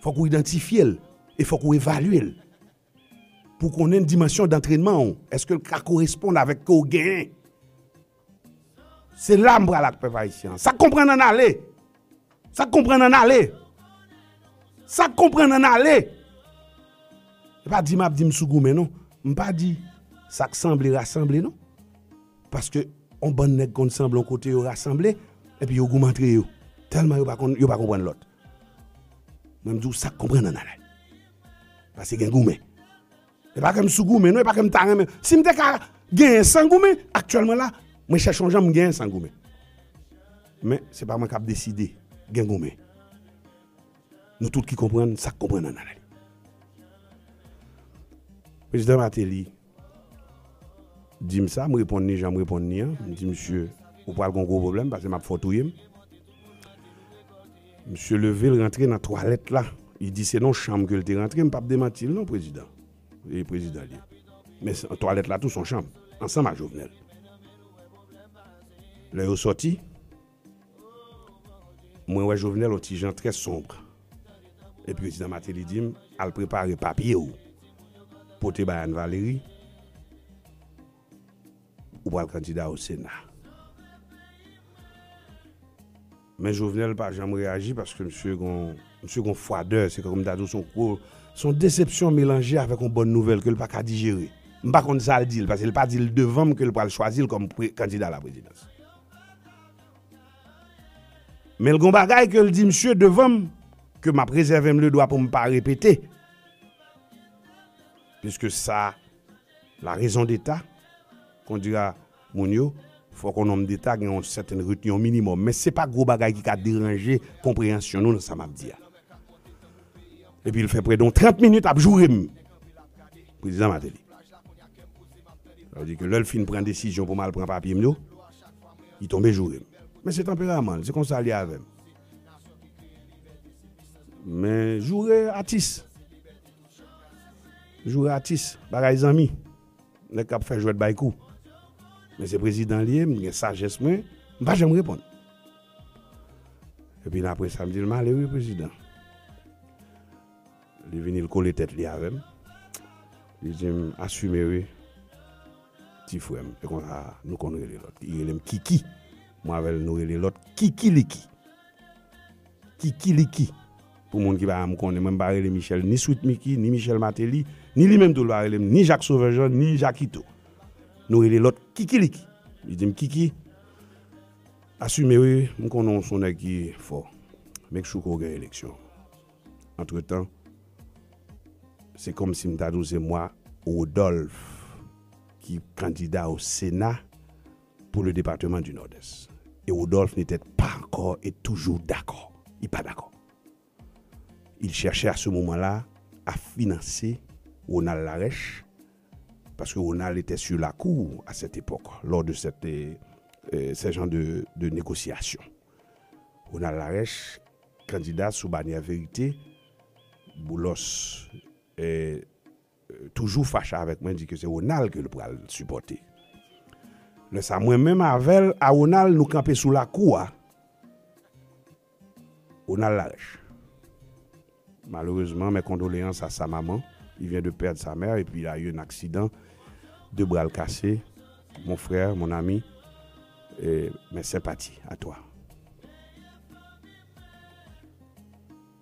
Fòk ou idantifye l e fòk ou evalye l pou konnen dimansyon dantrènman w. Èske l ka koresponn avèk ke w genyen? Se la m pral ak pèp ayisyen an. Sa k konprann ann ale. Sa k konprann ann ale. Sa k konprann ann ale. E pa di m ap di m sou goumen non. M pa di sa k sanble rasanble non. Paske on bann nèg konn sanble on kote yo rasanble, epi yo goumen antre yo. Tèlman yo pa konn, yo pa konprann lòt. Mwen m di w sa k konprann ann ale. Paske gen goumen. E pa ke m sou goumen non, e pa ke m ta renmen. Si m te ka genyen san goumen, aktyèlman la, mwen chèche yon jan m genyen san goumen. Men se pa mwen k ap deside gen goumen. Nou tout ki konprann sa k konprann ann ale. Prezidan Martelly di m sa, m reponn li jan m reponn li an. M di, "Misye, ou pral gon gwo pwoblèm paske m ap fè w touye m." Misye leve l rantre nan twalèt la. Li di se nan yon chanm ke l te rantre, m p ap demanti l non, prezidan. E prezidan li ye. Men se, twalèt la tou se yon chanm, ansanm ak Jovenel. Lè yo sòti, mwen wè Jovenel yon ti jan trè sonb. E prezidan Martelly di m, "Al prepare papye w. Pote bay Anne Valery. Ou pral kandida o Sena." Men Jovenel pa janm reyaji paske misye gon, misye gon fwadè, se kòm m ta di w se yon gwo, se yon desepsyon melanje avèk yon bòn nouvèl ke l pa ka dijere. M pa konn sa l di l, paske l pa di l devan m ke l pral chwazi l kòm pre-, kandida laprezidans. Men l gon bagay ke l di misye devan m, ke m ap rezève m le dwa pou m pa repete. Piske sa, la raison d'État, kon dira moun yo, fòk yon nonm deta gen yon sèten ritni, yon minimòm. Men se pa gwo bagay ki ka deranje konpreyansyon nou nan sa m ap di a. Epi l fè prè de yon trant minit ap joure m. Prezidan Martelly. Sa vle di ke lè l fin pran desizyon pou m al pran papye m yo, li tonbe joure m. Men se tanperaman l, se konsa l ye avè m. Men joure atis. Joure atis, bagay zanmi. Nèg k ap fè jwèt bay kou. Men se prezidan li ye, m gen sajès mwen, m pa janm reponn. Epi apre sa, m di l, "M ale wi, prezidan." Li vini, l kole tèt li avè m. Li di m, "Asime wi, ti frè m." E konsa, nou konn rele lòt. Li rele m Kiki. Mwen avè l, nou rele lòt Kikiliki. Kikiliki. Pou moun ki pa janm konnen, mwen m pa rele Michel ni Sweet Micky, ni Michel Martelly, ni li menm tou l pa rele m ni Jacques Sauveur Jean, ni Jakito. Nou rele lòt Kikiliki. Li di m, "Kiki, asime wi, m konnen w se yon nèg ki fò. Make sure ke w gen eleksyon." Antretan, se kòmsi m ta di w se mwa Rodolphe ki kandida o Sena pou le département du Nord-Est. Et Rodolphe n'était pas encore et toujours d'accord. Li pa dakò. Il cherchait à ce moment-là à financer Ronald Larèche, parce que Ronald était sur la cour à cette époque, lors de cette, euh, euh, ce genre de, de négociation. Ronald Larèche, kandida sou banyè Verite, Boulos, euh, toujou fache avèk mwen, di ke se Ronald ke l pral sipòte. Lè sa, mwen menm avè l, a Ronald, nou kanpe sou lakou a. Ronald Larèche. Malerezman, mes condoléances à sa maman. Il vient de perdre sa mère et puis il a eu un accident. Deux bras cassés. Mon frère, mon ami, et mes sympathies à toi.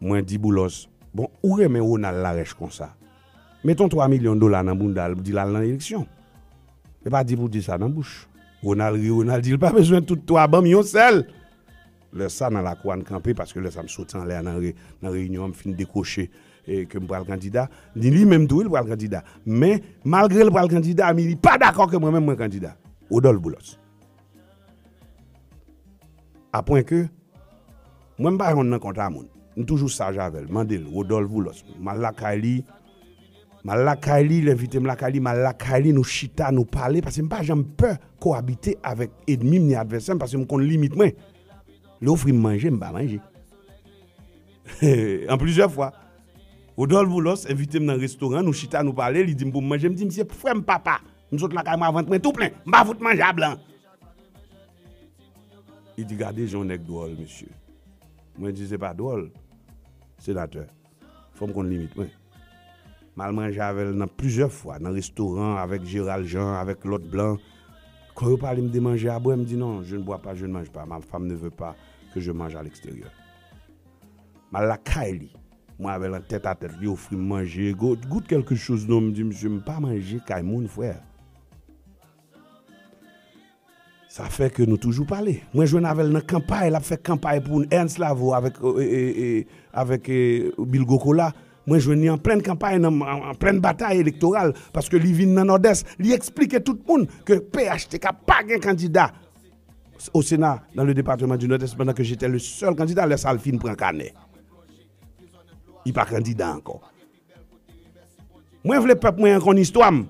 Mwen di Boulos, bon, ou renmen Ronald Larèche konsa. Met yon twa milyon dola nan bounda l, di l al nan eleksyon. E pa di pou di sa nan bouch. Ronald ri, Ronald di l pa bezwen tout twa, ban m yon sèl. Lè sa nan lakou a n kanpe, paske lè sa m soti anlè a nan, re, nan reyinyon an, m fin dekwoche e ke m pral kandida. Ni li menm tou, wi, l pral kandida. Men, malgre l pral kandida, men li pa dakò ke mwen menm mwen kandida. Rodolphe Boulos. Apwen ke, mwen m pa yon nan konta moun. M toujou saj avè l. Mande l, Rodolphe Boulos. M al lakay li, m al lakay li, l envite m lakay li, m al lakay li, nou chita, nou pale, paske m pa janm pè koabite avèk ènmi m ni advèsè m, paske m konn limit mwen. Li ofri m manje, m pa manje. An plizyè fwa. Rodolphe Boulos envite m nan restoran, nou chita, nou pale, li di m pou m manje, m di, "Misye, frè m papa, m sot lakay mwen a vant mwen tou plen, m pa fout manje a blan." Li di, "Gade jan yon nèg dwòl, mesye." Mwen di, "Se pa dwòl, senatè. Fò m konn limit mwen." M al manje avè l nan plizyè fwa, nan restoran, avèk Gérald Jean, avèk lòt blan. Kan yo pale m de manje a bwè, m di, "Non, je ne bois pas, je ne mange pas. Ma femme ne veut pas que je mange à l'extérieur." M al lakay li. Mwen avè l an tèt a tèt, li ofri m manje. Go-, goûte quelque chose, non, m di, "Misye, m pa manje kay moun, frè." Sa fè ke nou toujou pale. Mwen jwenn avè l nan kanpay, l ap fè kanpay pou Ernst Lavaud avèk, e, e, e, avèk, e, Bill Gocola. Mwen jwenn li an plen kanpay, nan, an, an plen batay elektoral, paske li vin nan Nòdès, li eksplike tout moun ke P H T K pa gen kandida o Sena dans le département du Nord-Est, pandan ke j'étais le seul candidat, lè sa l fin pran kanè. Li pa kandida ankò. Mwen vle pèp mwen an konn istwa m.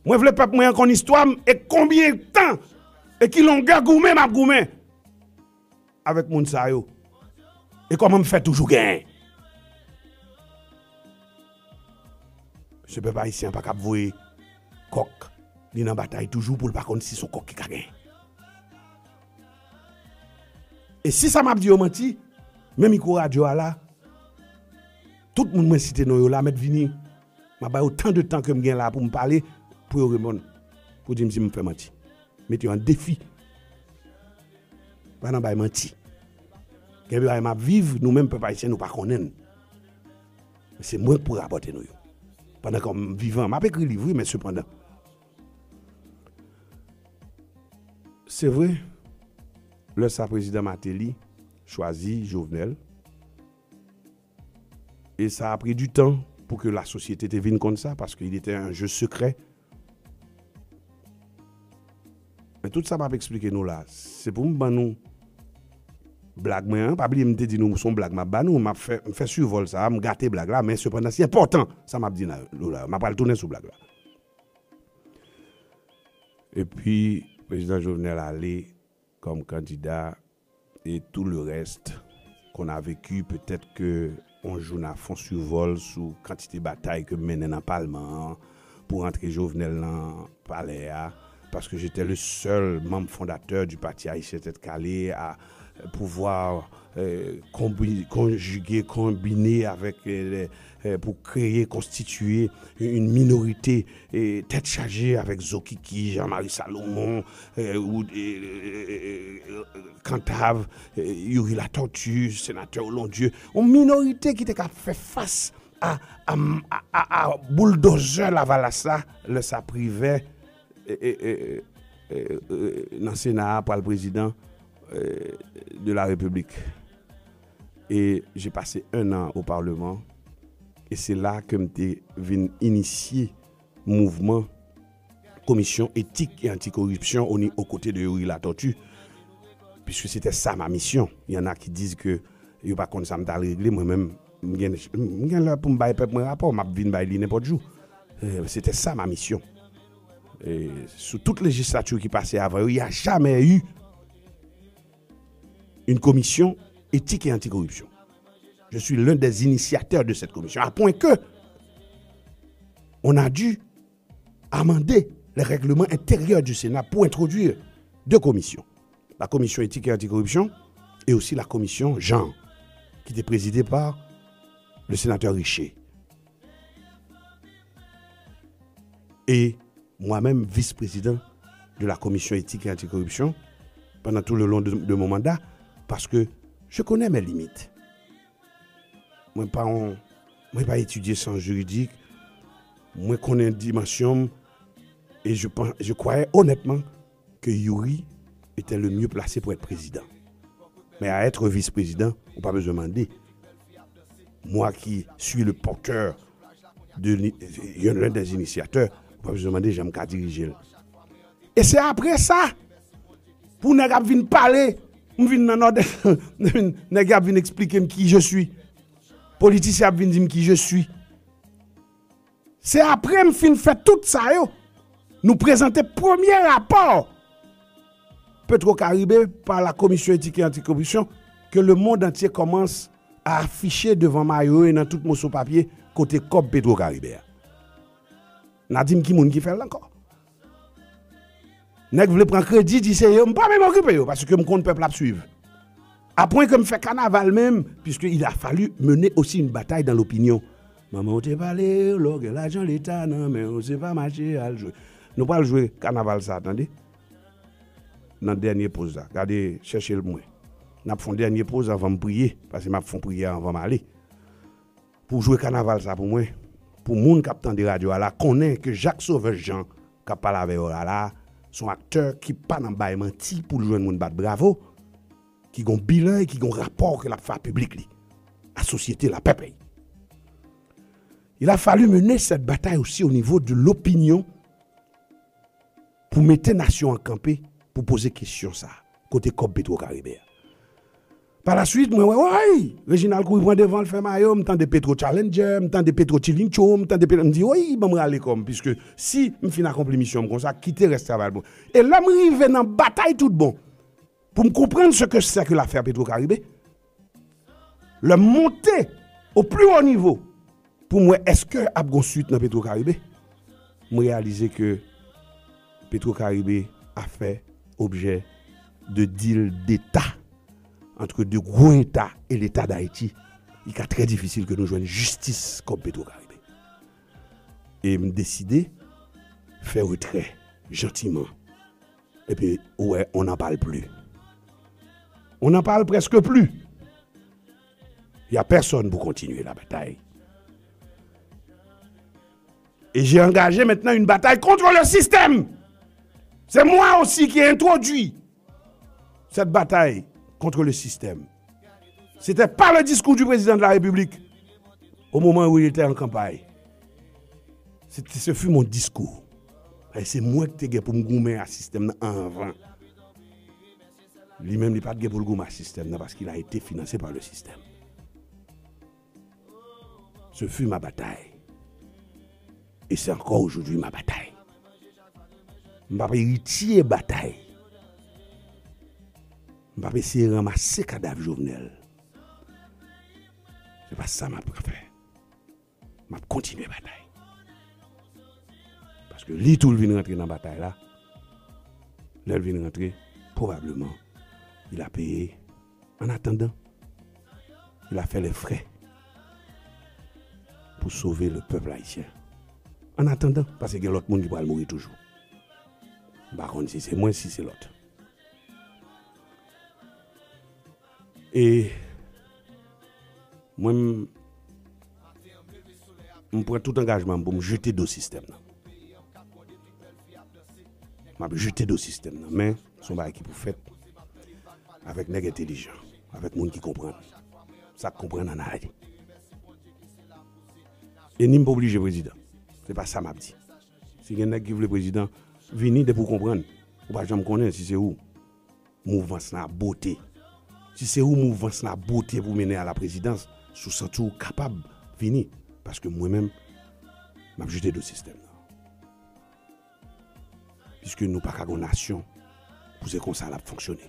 Mwen vle pèp mwen an konn istwa m e konbyen tan e ki longè goumen m ap goumen avèk moun sa yo. E kòman m fè toujou genyen. Mesye, pèp ayisyen an pa kab voye kòk li nan batay toujou pou l pa konn si se yon kòk ki ka genyen. E si sa m ap di yo manti, men mikwo radyo a la, tout moun mwen site non yo la mèt vini. M ap ba yo tan de tan ke m gen la pou m pale, pou yo reponn. Pou di m si m fè manti. Mete yo an defi. Pa nan bay manti. Gen bagay m ap viv, nou menm pèp ayisyen, nou pa konnen l. Se mwen k pou rapòte nou yo. Pandan ke m vivan, m ap ekri liv, wi, men sepandan. Se vre, lè sa prezidan Martelly chwazi Jovenel, e sa a pri du tan pou ke lasosyete te vin konn sa, paske il était un jeu secret. Men tout sa m ap eksplike nou la, se pou m ban nou blag mwen an. Pa bliye m te di nou se yon blag m ap ba nou, m ap fè, m fè sivòl sa a, m gate blag la, men sepandan, se enpòtan sa m ap di nou la. M ap pral tounen sou blag la. Epi, prezidan Jovenel ale kòm kandida, et tout le reste qu'on a vécu, peut-être que on jou n a fè yon sivòl sou kantite batay ke m mennen nan palman an pou rantre Jovenel nan palè a, paske j'étais le seul membre fondateur du Parti Haïtien Tête Calée à pouvoir, euh, konbi-, konjige, konbine avèk, euh, euh, pou kreye, konstitiye yon minorite, euh, tèt chaje avèk Zokiki, Jean-Marie Salomon, euh, ou, euh, euh, euh, Cantave, euh, Youri Latortue, senatè Olondieu. Yon minorite ki te ka fè fas a, a, a, a, a bouldozè Lavalas la, lè sa Privè, e, e, e, e, e, nan Sena a pral prezidan, e, de la Repiblik. E j'ai passé un an au Parlement, e se la ke m te vin inisye mouvman Commission Éthique et Anticorruption au ni-, aux côtés de Youri Latortue, puisque c'était ça ma mission. Il y en a qui disent que yo pa konn sa m t al regle, mwen menm, m gen, m gen lè pou m bay pèp mwen rapò, m ap vin bay li nenpòt jou. Euh, c'était ça ma mission. Et sous toute législature qui passait avant, il n'y a jamais eu une commission éthique et anticorruption. Je suis l'un des initiateurs de cette commission, à point que on a dû amender les règlements intérieurs du Sénat pour introduire deux commissions, la commission éthique et anticorruption et aussi la commission genre, qui était présidée par le sénateur Richer. et moi-même vice-président de la commission éthique et anticorruption pendant tout le long de, de mon mandat, parce que je connais mes limites. Mwen pa yon, mwen pa etidye syans jiridik, mwen konnen dimansyon m, e je, pen- je croyais honnêtement que Youri était le mieux placé pour être président. Mais à être vice-président, ou pa bezwen mande. Moi qui suis le porteur de l'un des initiateurs, ou pa bezwen mande jan m ka dirije l. E se apre sa, pou nèg ap vin pale, m vin nan nòdès, nèg ap vin eksplike m qui je suis. Politisyen ap vin di m qui je suis. Se apre m fin fè tout sa yo, nou prezante premye rapò Petro Caribe pa la Commission Éthique et Anticorruption ke le monde entier commence à afficher devant mayo yo e nan tout moso papye kote kòb Petro Caribe a. N a di m ki moun ki fè l ankò. Nèg vle pran kredi, di se yo, m pa menm okipe yo, paske m konn pèp la ap swiv. Apwen ke m fè kanaval menm, puisque il a fallu mener aussi une bataille dans l'opinion. Manman w te pale, lè w gen lajan leta nan men w, se pa mache al jwe. Nou pral jwe kanaval sa, tande. Nan dènye poz la, gade, chèche l pou mwen. N ap fè yon dènye poz anvan m priye, paske m ap fè yon priyè anvan m ale. Pou jwe kanaval sa pou mwen, pou moun k ap tande radyo a la, konnen ke Jacques Sauveur Jean k ap pale avè yo la la, se yon aktè ki pa nan bay manti pou l jwenn moun bat bravo, ki gon bilan e ki gon rapò ke l ap fè a piblik li, a sosyete la, pèp li. Il a fallu mener cette bataille aussi au niveau de l'opinion pou mete nasyon an kanpe, pou poze kesyon sa, kote kòb Petro Caribe a. Pa la swit, mwen wè, woy, Reginald kouri pran devan l fè mayo, m tande Petro Challenger, m tande Petro Chilincho, m tande Petro, m di, woy, ban m rale kò m, piske si m fin akonpli misyon m konsa, kite rès travay pou. E lè m rive nan batay tout bon, pou m konprann ce que c'est que l'affaire Petro Caribe, lè m monte au plus haut niveau, pou m wè èske ap gon swit nan Petro Caribe, m reyalize ke Petro Caribe a fè objè de deal d'État entre de gwo Eta e Leta Dayiti. Li ka trè difisil ke nou jwenn jistis kòb Petro Caribe. E m deside fè retrè jantiman. Epi, ou wè, on n'en parle plus. On n'en parle presque plus. Il y a personne pour continuer la bataille. Et j'ai engagé maintenant une bataille contre le système. C'est moi aussi qui ai introduit cette bataille contre le système. C'était pas le discours du président de la République au moment où il était en campagne. C'était, ce fut mon discours. E se mwen ki te gen pou m goumen a sistèm nan anvan. Li menm, li pa t gen pou l goumen a sistèm nan, paske il a été financé par le système. Ce fut ma bataille. Et c'est encore aujourd'hui ma bataille. M p ap eritye batay. M p ap eseye ranmase kadav Jovenel. Se pa sa m ap fè. M ap kontinye batay. Paske li tou l vin rantre nan batay la. Lè l vin rantre, pwobableman, il a payé. En attendant, il a fait les frais pour sauver le peuple haïtien. En attendant, paske gen lòt moun ki pral mouri toujou. M pa konn si se mwen, si se lòt. E mwen, m, m pran tout angajman m pou m jete do sistèm nan. M ap jete do sistèm nan, men se yon bagay ki pou fèt avèk nèg entèlijan, avèk moun ki konprann. Sa k konprann ann ale. E ni m pa oblije prezidan. Se pa sa m ap di. Si gen nèg ki vle prezidan, vini depi w konprann. Ou pa janm konnen si se ou mouvans lan ap bwote. Si se ou mouvans lan ap bwote pou mennen a la prezidans, si w santi w kapab, vini. Paske mwen menm, m ap jete do sistèm nan. Piske nou pa ka gon nasyon pou se konsa l ap fonksyone.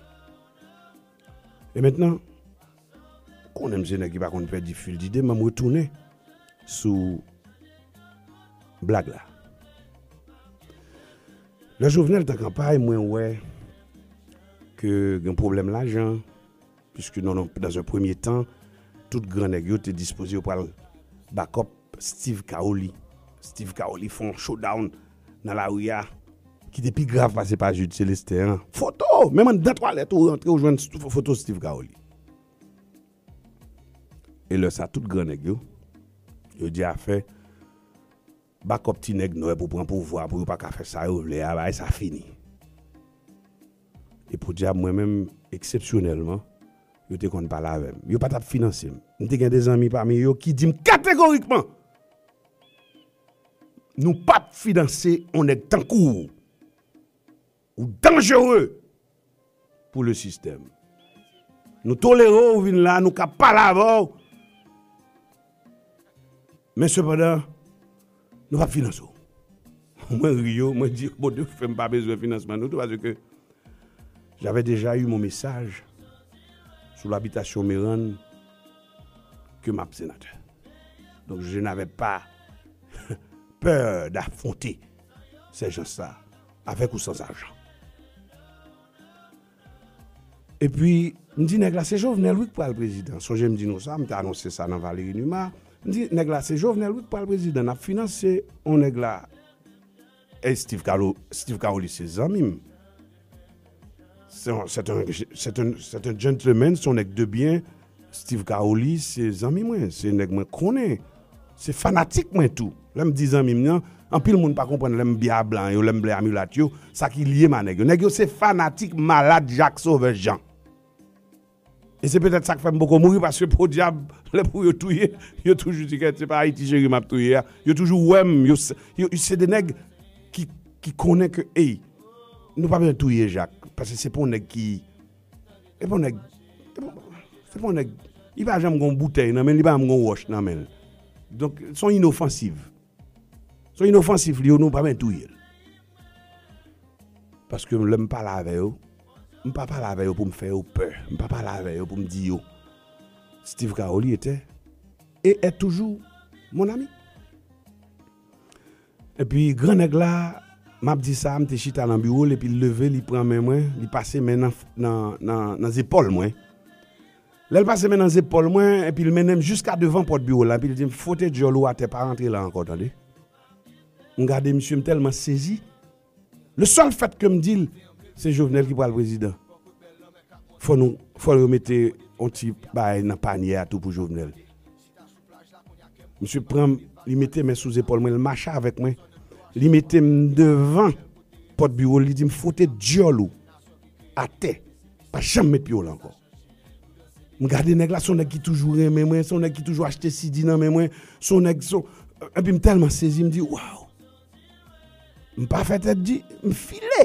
E mentnan, konnen m se nèg ki pa konn pèdi fil dide, men m retounen sou blag la. Lè Jovenel t an kanpay, mwen wè ke gen pwoblèm lajan, puisque dans, dans un premier temps, tout gran nèg yo te dispoze yo pral back up Steve Caoli. Steve Caoli fè yon showdown nan lari a, ki te pi grav pase pa Jude Célestin an. Foto! Menm anndan twalèt ou rantre, ou jwenn st-, foto Steve Caoli. E lè sa, tout gran nèg yo, yo di afè bakòp ti nèg nwè pou pran pouvwa, pou yo pa ka fè sa yo vle a, bagay sa fini. E podyab, mwen menm, eksepsyonèlman, yo te konn pale avè m. Yo pa t ap finanse m. M te gen de zanmi pami yo ki di m kategorikman, nou p ap finanse yon nèg tankou w. Ou danjere pou le sistèm. Nou tolere w, ou vin la, nou ka pale avè w. Men sepandan, nou p ap finanse w. Mwen ri yo, mwen di, Bondye fè m pa bezwen finansman nou tou, paske j'avais déjà eu mon message sous l'habitation Merann que m ap sénateur. Donc, je n'avais pas peur d'affronter ces gens-là, avec ou sans argent. Epi, m di nèg la, se Jovenel, wi, k pral prezidan. Sonje m di nou sa, m te anonse sa nan Valéry Numa. M di nèg la, se Jovenel, wi, k pral prezidan. N ap finanse yon nèg la. E Steve Calo-, Steve Caoli, se zanmi m. Se yon, c'est un, c'est un, c'est un gentleman, se yon nèg de byen. Steve Caoli, se zanmi mwen, se nèg mwen konnen. Se fanatik mwen tou. Lè m di zanmi m nan, anpil moun pa konprann lè m byen a blan yo, lè m byen a milat yo, sa ki lye m a nèg yo. Nèg yo se fanatik malad Jak Sovè Jan. E se petèt sa k fè m poko mouri, paske podyab, lè pou yo touye, yo toujou di, "Kèt, se pa Ayiti cheri m ap touye a." Yo toujou wè m, yo, se- yo, se de nèg ki, ki konnen ke, ey, nou pa bezwen touye Jak, paske se pa yon nèg ki, se pa yon nèg, se pa, se pa yon nèg, li pa janm gon boutèy nan men l, li pa janm gon wòch nan men l. Donk, se yon inofansiv. Se yon inofansif li yo, nou pa bezwen touye l. Paske lè m pale avè yo, m pa pale avè yo pou m fè yo pè. M pa pale avè yo pou m di yo. Steve Caoli était et est toujours mon ami. Epi, gran nèg la, m ap di sa, m te chita nan biwo l, epi l leve, li pran men mwen, li pase men nan, nan, nan, nan zepòl mwen. Lè l pase men nan zepòl mwen, epi l mennen m jiska devan pòt biwo la, epi l di m, "Fwote djòl ou atè, pa rantre la ankò, tande." M gade misye, m tèlman sezi. Le sèl fèt ke m di l, se Jovenel ki pral prezidan. Fò nou, fò yo mete yon ti bagay nan panye a tou pou Jovenel. Misye pran m, li mete men sou zepòl mwen, l mache avèk mwen. Li mete m devan pòt biwo l, li di m, "Fwote djòl ou atè. Pa janm met pye w la ankò." M gade nèg la, se yon nèg ki toujou renmen mwen, se yon nèg ki toujou achte C D nan men mwen, se yon nèg, se yon, epi m tèlman sezi, m di, "Waw." M pa fè tèt di, m file.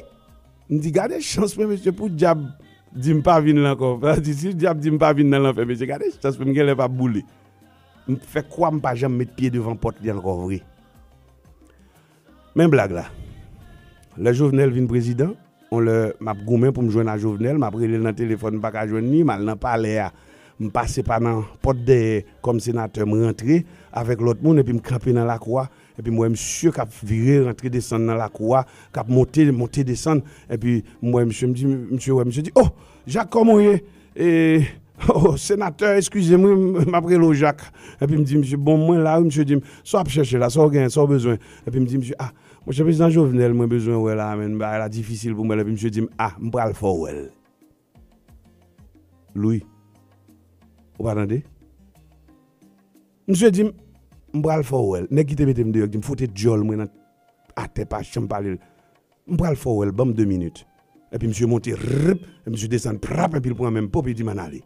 M di, "Gade chans mwen, mesye, pou dyab di m pa vin la ankò." Sa di, si dyab di m pa vin nan lanfè, mesye, gade chans mwen, m genlè p ap boule. M fè kwa m pa janm met pye devan pòt li ankò vre. Men blag la. Lè Jovenel vin prezidan, yon lè m ap goumen pou m jwenn a Jovenel, m ap rele l nan telefòn, m pa ka jwenn li, m al nan palè a. M pase pa nan pòt dèyè kòm senatè, m rantre avèk lòt moun, epi m kanpe nan lakou a, epi m wè misye k ap vire, rantre, desann nan lakou a, k ap monte, monte, desann, epi m wè misye, m di, misye wè, misye di, "Oh, Jak, kòman w ye?" E, "Oh, senatè, eskize m, wi, m, m ap rele w Jak." Epi m di misye, "Bon, mwen la, wi." Misye di m, "Sa w ap chèche la, sa w gen, sa w bezwen?" Epi m di misye, "Ah, monchè, prezidan Jovenel, mwen bezwen wè la, men bagay la difisil pou mwen." Epi misye di m, "Ah, m pral fè w wè l." Louis, ou pa tande? Misye di m, "M pral fè w wè l." Nèg ki te mete m deyò, ki di m, "Fwote djòl mwen nan atè, pa janm pale l." "M pral fè w wè l, ban m de minit." Epi misye monte, rip, epi misye desann, prap, epi l pran men m, pop, li di m, "Ann ale."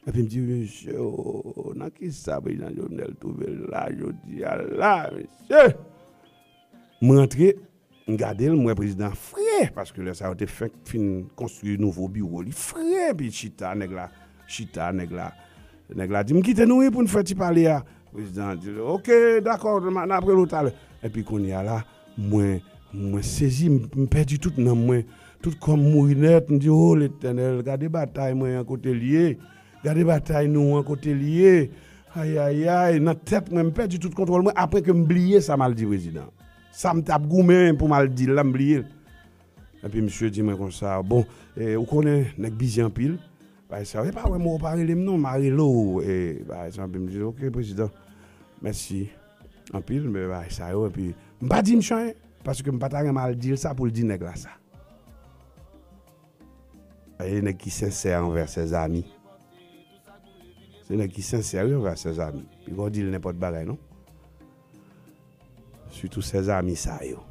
Epi m di, "Mesye, o, nan kisa prezidan Jovenel twouve l la, jodi a la, mesye?" M rantre, m gade l, m wè prezidan fre, paske lè sa yo te fenk fin konstwi nouvo biwo, li fre, epi chita, nèg la, chita, nèg la, nèg la di m, "Kite nou, wi, pou n fè ti pale a." Prezidan an di, "Oke, dakò, n a, n a rele w talè." Epi kounye a la, mwen, mwen sezi, m, m pèdi tout nanm mwen, tout kò m mouri nèt, m di, "O Letènèl, gade batay mwen an kote l ye, gade batay nou an kote l ye, ayayay," nan tèt mwen, m pèdi tout kontwòl mwen, apre ke m bliye sa m al di prezidan. Sa m t ap goumen pou m al di l la, m bliye l. Epi misye di mwen konsa, "Bon, eh, ou konnen nèg bizi anpil, bagay sa yo, e pa wè m, ou pa rele m non, m a rele w, e bagay sa yo." Epi m di, "Oke, prezidan, mèsi anpil, men bagay sa yo," epi m pa di misye anyen. Paske m pa ta renmen al di l sa pou l di nèg la sa. E nèg ki sensè anvè sèzami. Se nèg ki sensè, wi, anvè sèzami. Li pa di l nenpòt bagay, non. Sitou sèzami sa yo.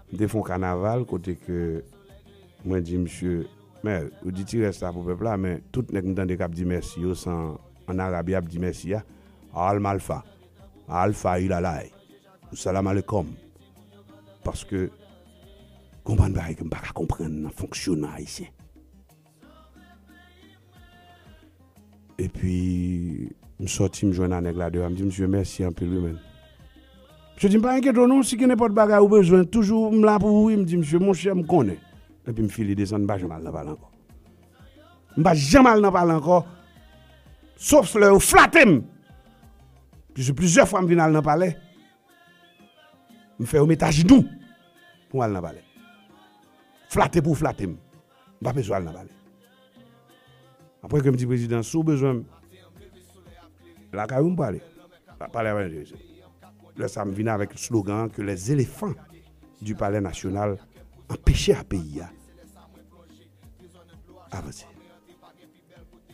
M te fè yon kanaval kote ke mwen di misye, men, ou di ti rès la pou pèp la, men tout nèg m tande k ap di mèsi yo, se an, an arab y ap di mèsi a, al malfa, al fa ilalay, ou salam alekom. Paske, gon bann bagay ke m pa ka konprann nan fonksyonman ayisyen. Epi, m sòti, m jwenn a nèg la deyò, m di, "Misye, mèsi anpil, wi, menn." Misye di, "M pa enkyete w non, si gen nenpòt bagay ou bezwen, toujou m la pou ou, wi." M di, "Misye, monchè, m konnen." Epi m file desann, m pa janm al nan palè ankò. M pa janm al nan palè ankò, sof lè yo flate m. Plizyè, plizyè fwa m vin al nan palè, m fè yo met ajenou pou m al nan palè. Flate pou flate m. M pa bezwen al nan palè. Apre ke m di prezidan, si w bezwen m, lakay ou m prale. Palè a pa enterese m. Lè sa m vin avèk slogan an ke les éléphants du palais national anpeche a peyi a avanse.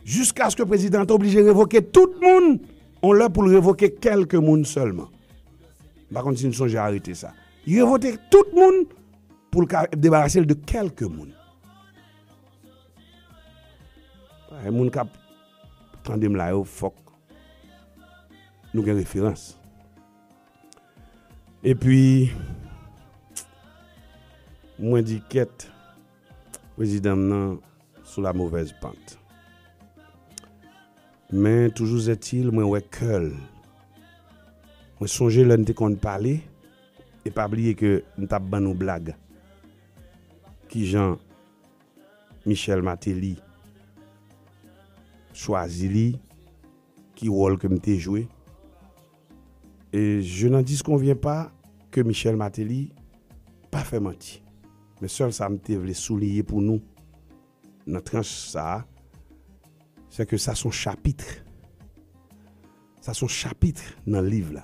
Jiskaske prezidan an te oblije revoke tout moun, on lè pou l revoke kèlke moun sèlman. M pa konn si n sonje arete sa. Li revoke tout moun pou l ka debarase l de kèlke moun. E moun k ap tande m la yo, fòk nou gen referans. Epi, mwen di kèt, prezidan m nan sou la mauvaise pente. Men, toujou zètil, mwen wè kè l. Mwen sonje lè n te konn pale, e pa bliye ke n t ap ban nou blag. Kijan Michel Martelly chwazi li, ki wòl ke m te jwe. E je n'en disconviens pas ke Michel Martelly pa fè manti. Men sèl sa m te vle souliye pou nou nan tranch sa a, se ke sa se yon chapit. Sa se yon chapit nan liv la.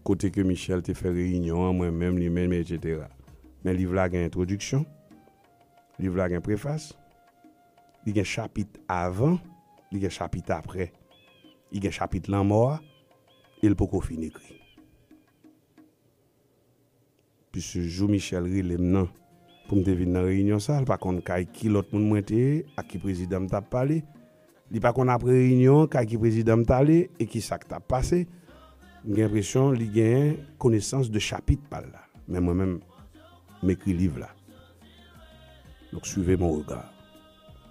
Kote ke Michel te fè reyinyon an, mwen menm, li menm, etsetera. Men liv la gen entwodiksyon, liv la gen prefas, li gen chapit avan, li gen chapit apre, li gen chapit lanmò a, e l poko fin ekri. Piske jou Michel rele m nan pou m te vin nan reyinyon sa a, l pa konn kay ki lòt moun mwen te ye, ak ki prezidan m t ap pale. Li pa konn apre reyinyon an, kay ki prezidan m t ale, e ki sa k t ap pase. M gen enpresyon li genyen konesans de chapit pa l la. Men mwen menm, m ekri liv la. Donc, suivez mon regard.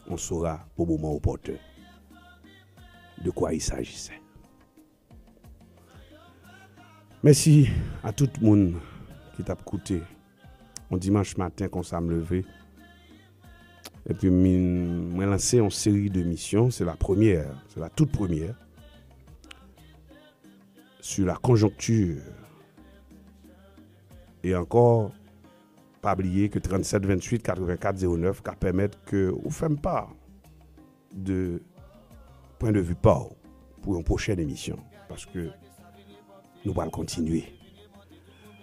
On saura au moment opportun de quoi il s'agissait. Mèsi a tout moun ki t ap koute. On dimanche matin, konsa m leve. Epi m, mwen lanse yon seri de misyon. C'est la première, c'est la toute première sur la conjoncture. E ankò, pa bliye ke tranntsèt venntuit katrevenkat zewo nèf ka pèmèt ke ou fè m pa de pwen de vi pa w pou yon pwochèn emisyon, paske nou pral kontinye.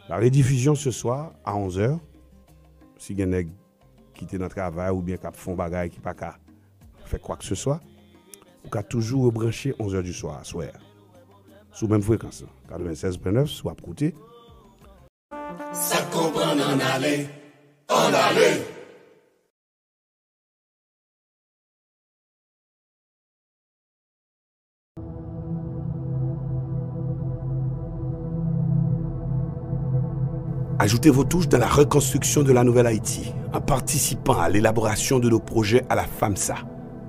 La rediffusion ce soir à onze heures, si gen nèg ki te nan travay oubyen k ap fè yon bagay ki pa ka fè kwa ke se swa, ou ka toujou rebranche onze heures du soir aswè a. Sou menm frekans lan, katrevennsèz pwen nèf, si w ap koute. Sa k konprann ann ale, ann ale. Ajoutez vos touches dans la reconstruction de la Nouvelle Haïti en participant à l'élaboration de nos projets à la FAMSA.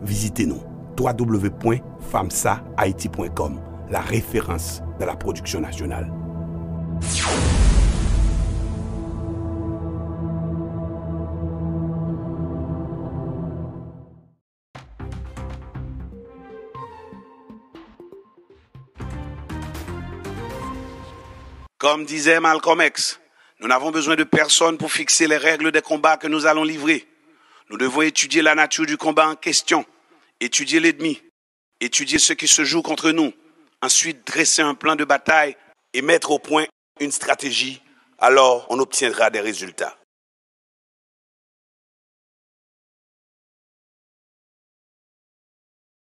Visitez-nous, trois W point famsa haiti point com, la référence dans la production nationale. Comme disait Malcolm X, nous n'avons besoin de personne pour fixer les règles des combats que nous allons livrer. Nous devons étudier la nature du combat en question, étudier l'ennemi, étudier ce qui se joue contre nous, ensuite dresser un plan de bataille et mettre au point une stratégie, alors on obtiendra des résultats.